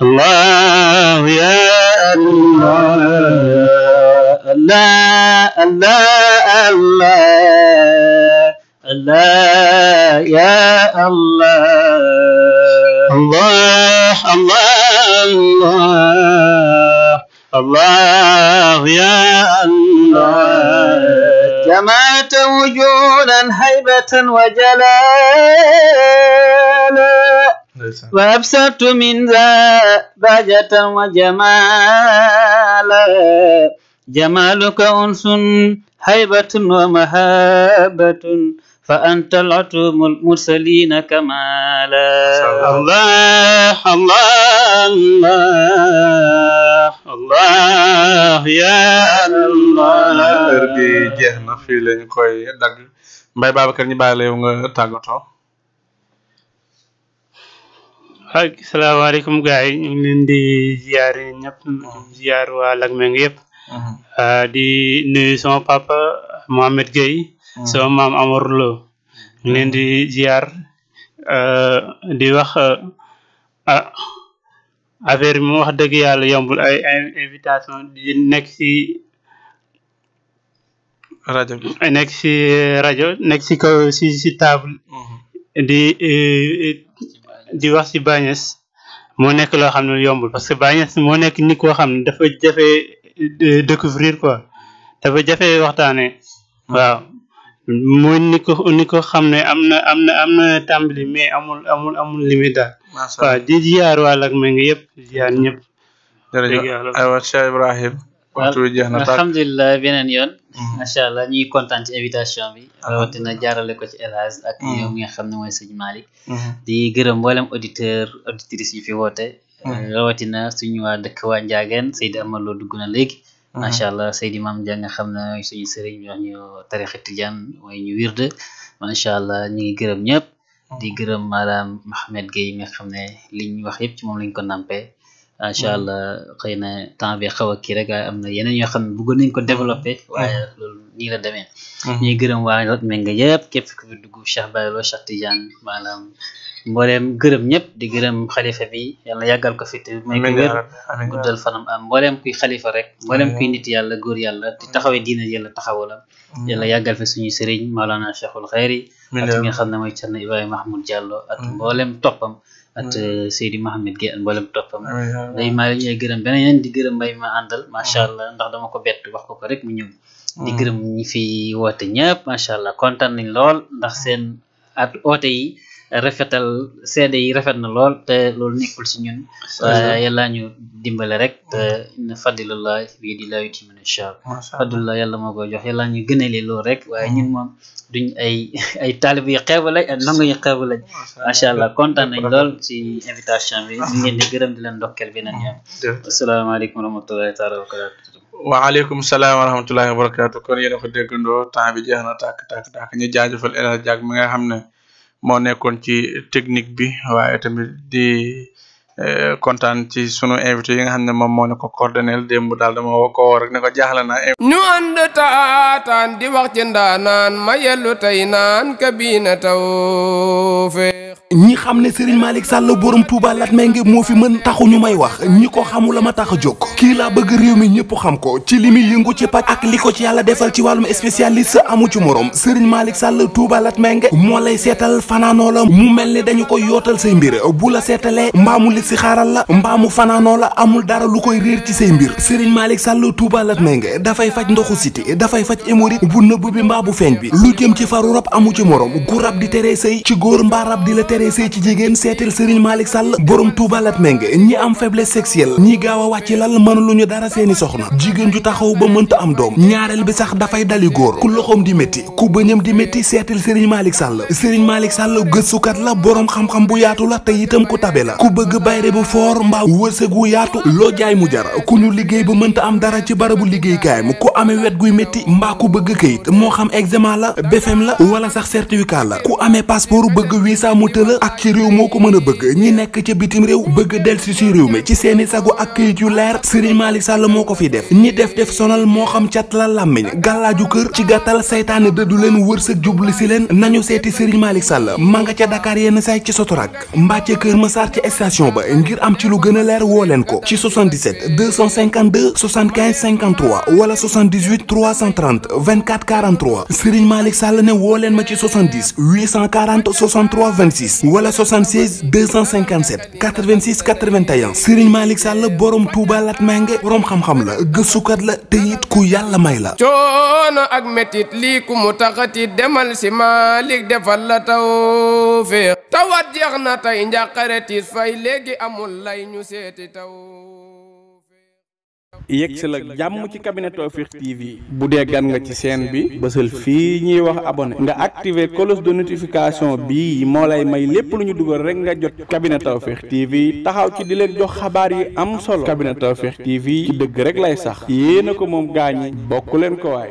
[SPEAKER 8] الله يا الله الله الله الله الله يا الله الله الله الله الله يا الله
[SPEAKER 6] جمعت وجودا هيبة وجلالا وأبصرت من ذا بهجة وجمالا جمالك أنس هيبة ومهابة فأنت العتوم المرسلين كمالا الله الله الله الله يا الله
[SPEAKER 5] bi jeex na fii lañu koy dagg Mbaye Babacar ñu bàyyi la yow nga tàggatoo.
[SPEAKER 7] Asalaamaaleykum gars yi ñu ngi leen di ziar ñëpp ziar waa Latmingué yëpp di nuyu sama papa Mohamed Gueye sama maam Amar Lo ñu leen di ziar di wax affaire bi mu wax dëgg yàlla yombul ay invitation di nekk si
[SPEAKER 5] rajo bi
[SPEAKER 7] nekk si kaw si table di wax si Bagnès moo nekk loo xam ne yombul parce que Bagnès moo nekk nit koo xam ne dafa jafe découvrir quoi dafa jafe waxtaane waaw mooy ni ko xam ne am na tàmbali mais amul limite daal waaw di ziar waa Latmingué yëpp ziar ñëpp
[SPEAKER 5] jërëjëf aywa Cheikh Ibrahim waxtu bi jeex na
[SPEAKER 8] alhamdulilah beneen yoon macha allah ñuy kontaan ci invitation bi rawatina jaarale ko ci El Hadj ak yow mi nga xam ne mooy sëñ Malick di gërëm mboolem auditrice yi fi woote rawatina suñu waa dëkk waa Ndiagène Seydi Amaloo dugg na léegi macha allah Seydi Mame Dia nga xam ne mooy suñu sëriñ wax ñu tarixa Tijaan mooy ñu wirde macha allah ñu ngi gërëm ñëpp di gërëm madame Mohamed Gueye nga xam ne liñ wax yëpp ci moom lañ ko nampé macha allah xëy na temps bi xaw a kii rek waaye am na yeneen yoo xam ne bëggoon nañ ko développé waaye loolu nii la demee ñuy gërëm waa Latmingué yëpp képp ku fi dugg Cheikh Baylo Cheikh Tidiane maanaam mbooleem gërëm ñëpp di gërëm xalifa bi yàlla yàggal ko fi te may ko wér guddal fanam am mbooleem kuy xalifa rek mbooleem kuy nit yàlla góor yàlla di taxawee diina yàlla taxawalam yàlla yàggal fi suñu sëriñ Maolana Cheikhul Khayri ak nga xam ne mooy Cerno Ibrahima Mahmoud Diallo ak mbooleem toppam ak Seydi Mohamed Gueye ak mboolem toppam day maa la ñuy gërëm beneen di gërëm mbay ma àndal macha allah ndax dama ko bett wax ko rek mu ñëw di gërëm ñi fi woote ñëpp macha allah kontaan nañ lool ndax seen at oote yi rafetal seede yi rafet na lool te loolu nekkul si ñun waaye yàlla ñu dimbale rek te inna fadlillah bi di la yuti min incha allah fadlillah yàlla moo koy jox yàlla ñu gënale loolu rek waaye ñun moom duñ ay taalib yu xeebu lañ ak nangu yu xeebu lañ macha allah kontaan nañ lool ci invitation bi ñu ngeen di gërëm di leen ndokkeel beneen yoon asalaamaaleykum wa rahmatullahi taala wa barakatuh
[SPEAKER 5] waaleykum salaam wa rahmatullahi wa barakatuh kon yéen a ko déggandoo temps bi jeex na tàkk ñu jaajëfal El Hadj Diack mi nga xam ne moo nekkoon ci technique bi waaye tamit di kontaan ci sunu invité yi nga xam ne moom moo ne ko coordonné démb daal dama woo ko rek ne ko jaaxle na
[SPEAKER 2] ñu ànd taataan di wax ci ndaanaan ma yellu tey naan kabina tawfeex
[SPEAKER 3] ñi xam ne Serigne Malick Sall borom Touba Latmingué moo fi mën taxu ñu may wax ñi ko xamula ma tax a jóg kii laa bëgg réew mi ñëpp xam ko ci li muy yëngu ci paj ak li ko ci yàlla defal ci wàllum spécialiste amu ci morom Serigne Malick Sall Touba Latmingué moo lay seetal fanaanoo la mu mel ni dañu koy yootal say mbir bu la seetalee mbaamu li si xaaral la mbaamu fanaanoo la amul dara lu koy réer ci say mbir Serigne Malick Sall Touba Latmingué dafay faj ndoxu siti dafay faj hémorroïde bu nëbb bi mbaa bu feeñ bi lu jëm ci faru rab amu ci morom gu rab di teree sëy ci góor mbaa rab di la teree sëy ci jigéen seetal Serigne Malick Sall borom Touba Latmingué ñi am faiblesse sexuelle ñi gaaw a wàcc lal mënuluñu dara seeni soxna jigéen ju taxaw ba mënta am doom ñaareel bi sax dafay dali góor ku loxoom di métti ku bëñam di métti seetal Serigne Malick Sall Serigne Malick Sall gëstukat la borom xam-xam bu yaatu la te itam ku tabe la ku bëgg bayre bu foor mbaa wërsëg wu yaatu loo jaay mu jar ku ñu liggéey ba mënta am dara ci barabu liggéeykaayam ku amee wet guy métti mbaa ku bëgg këyit moo xam examen la BFEM la wala sax certificat la ku amee passeport bëgg visa mu tëla ak ci réew moo ko mën a bëgg ñi nekk ca bitim réew bëgg delsi ci réew mi ci seeni sagu ak këyit yu leer Serigne Malick Sall moo ko fi def ñi def sonal moo xam cat la làmmiñ gàllaaju kër ci gàttal saytaane dëddu leen wërsëg jubli si leen nañu seeti Serigne Malick Sall ma nga ca Dakar yenn say ci Sotorak mbaa ca Kër Massar ci station ba ngir am ci lu gën a leer woo leen ko ci 77 252 75 53 wala 78 330 24 43 Serigne Malick Sall ne woo leen ma ci 70 840 63 26 86 wala 76 257 86 81 Serigne Malick Sall borom Touba Latmingué borom xam-xam la gëstukat la te it ku yàlla may la.
[SPEAKER 2] coono ak metit lii ku mu taxati demal si Malick defal la tawfeex tawat jeex na tey njàqare tiis fay léegi amul lay ñu seeti taw.
[SPEAKER 1] yegsi la jàmm ci cabinet Tawfekh TV bu dee gan nga ci chaîne bi bësal fii ñuy wax abonné nga activer cloche de notification bii moo lay may lépp lu ñu dugal rek nga jot cabinet Tawfekh TV taxaw ci di leen jox xabaar yi am solo cabinet Tawfekh TV ci dëgg rek lay sax yéena ko moom gaañi bokk leen ko waay.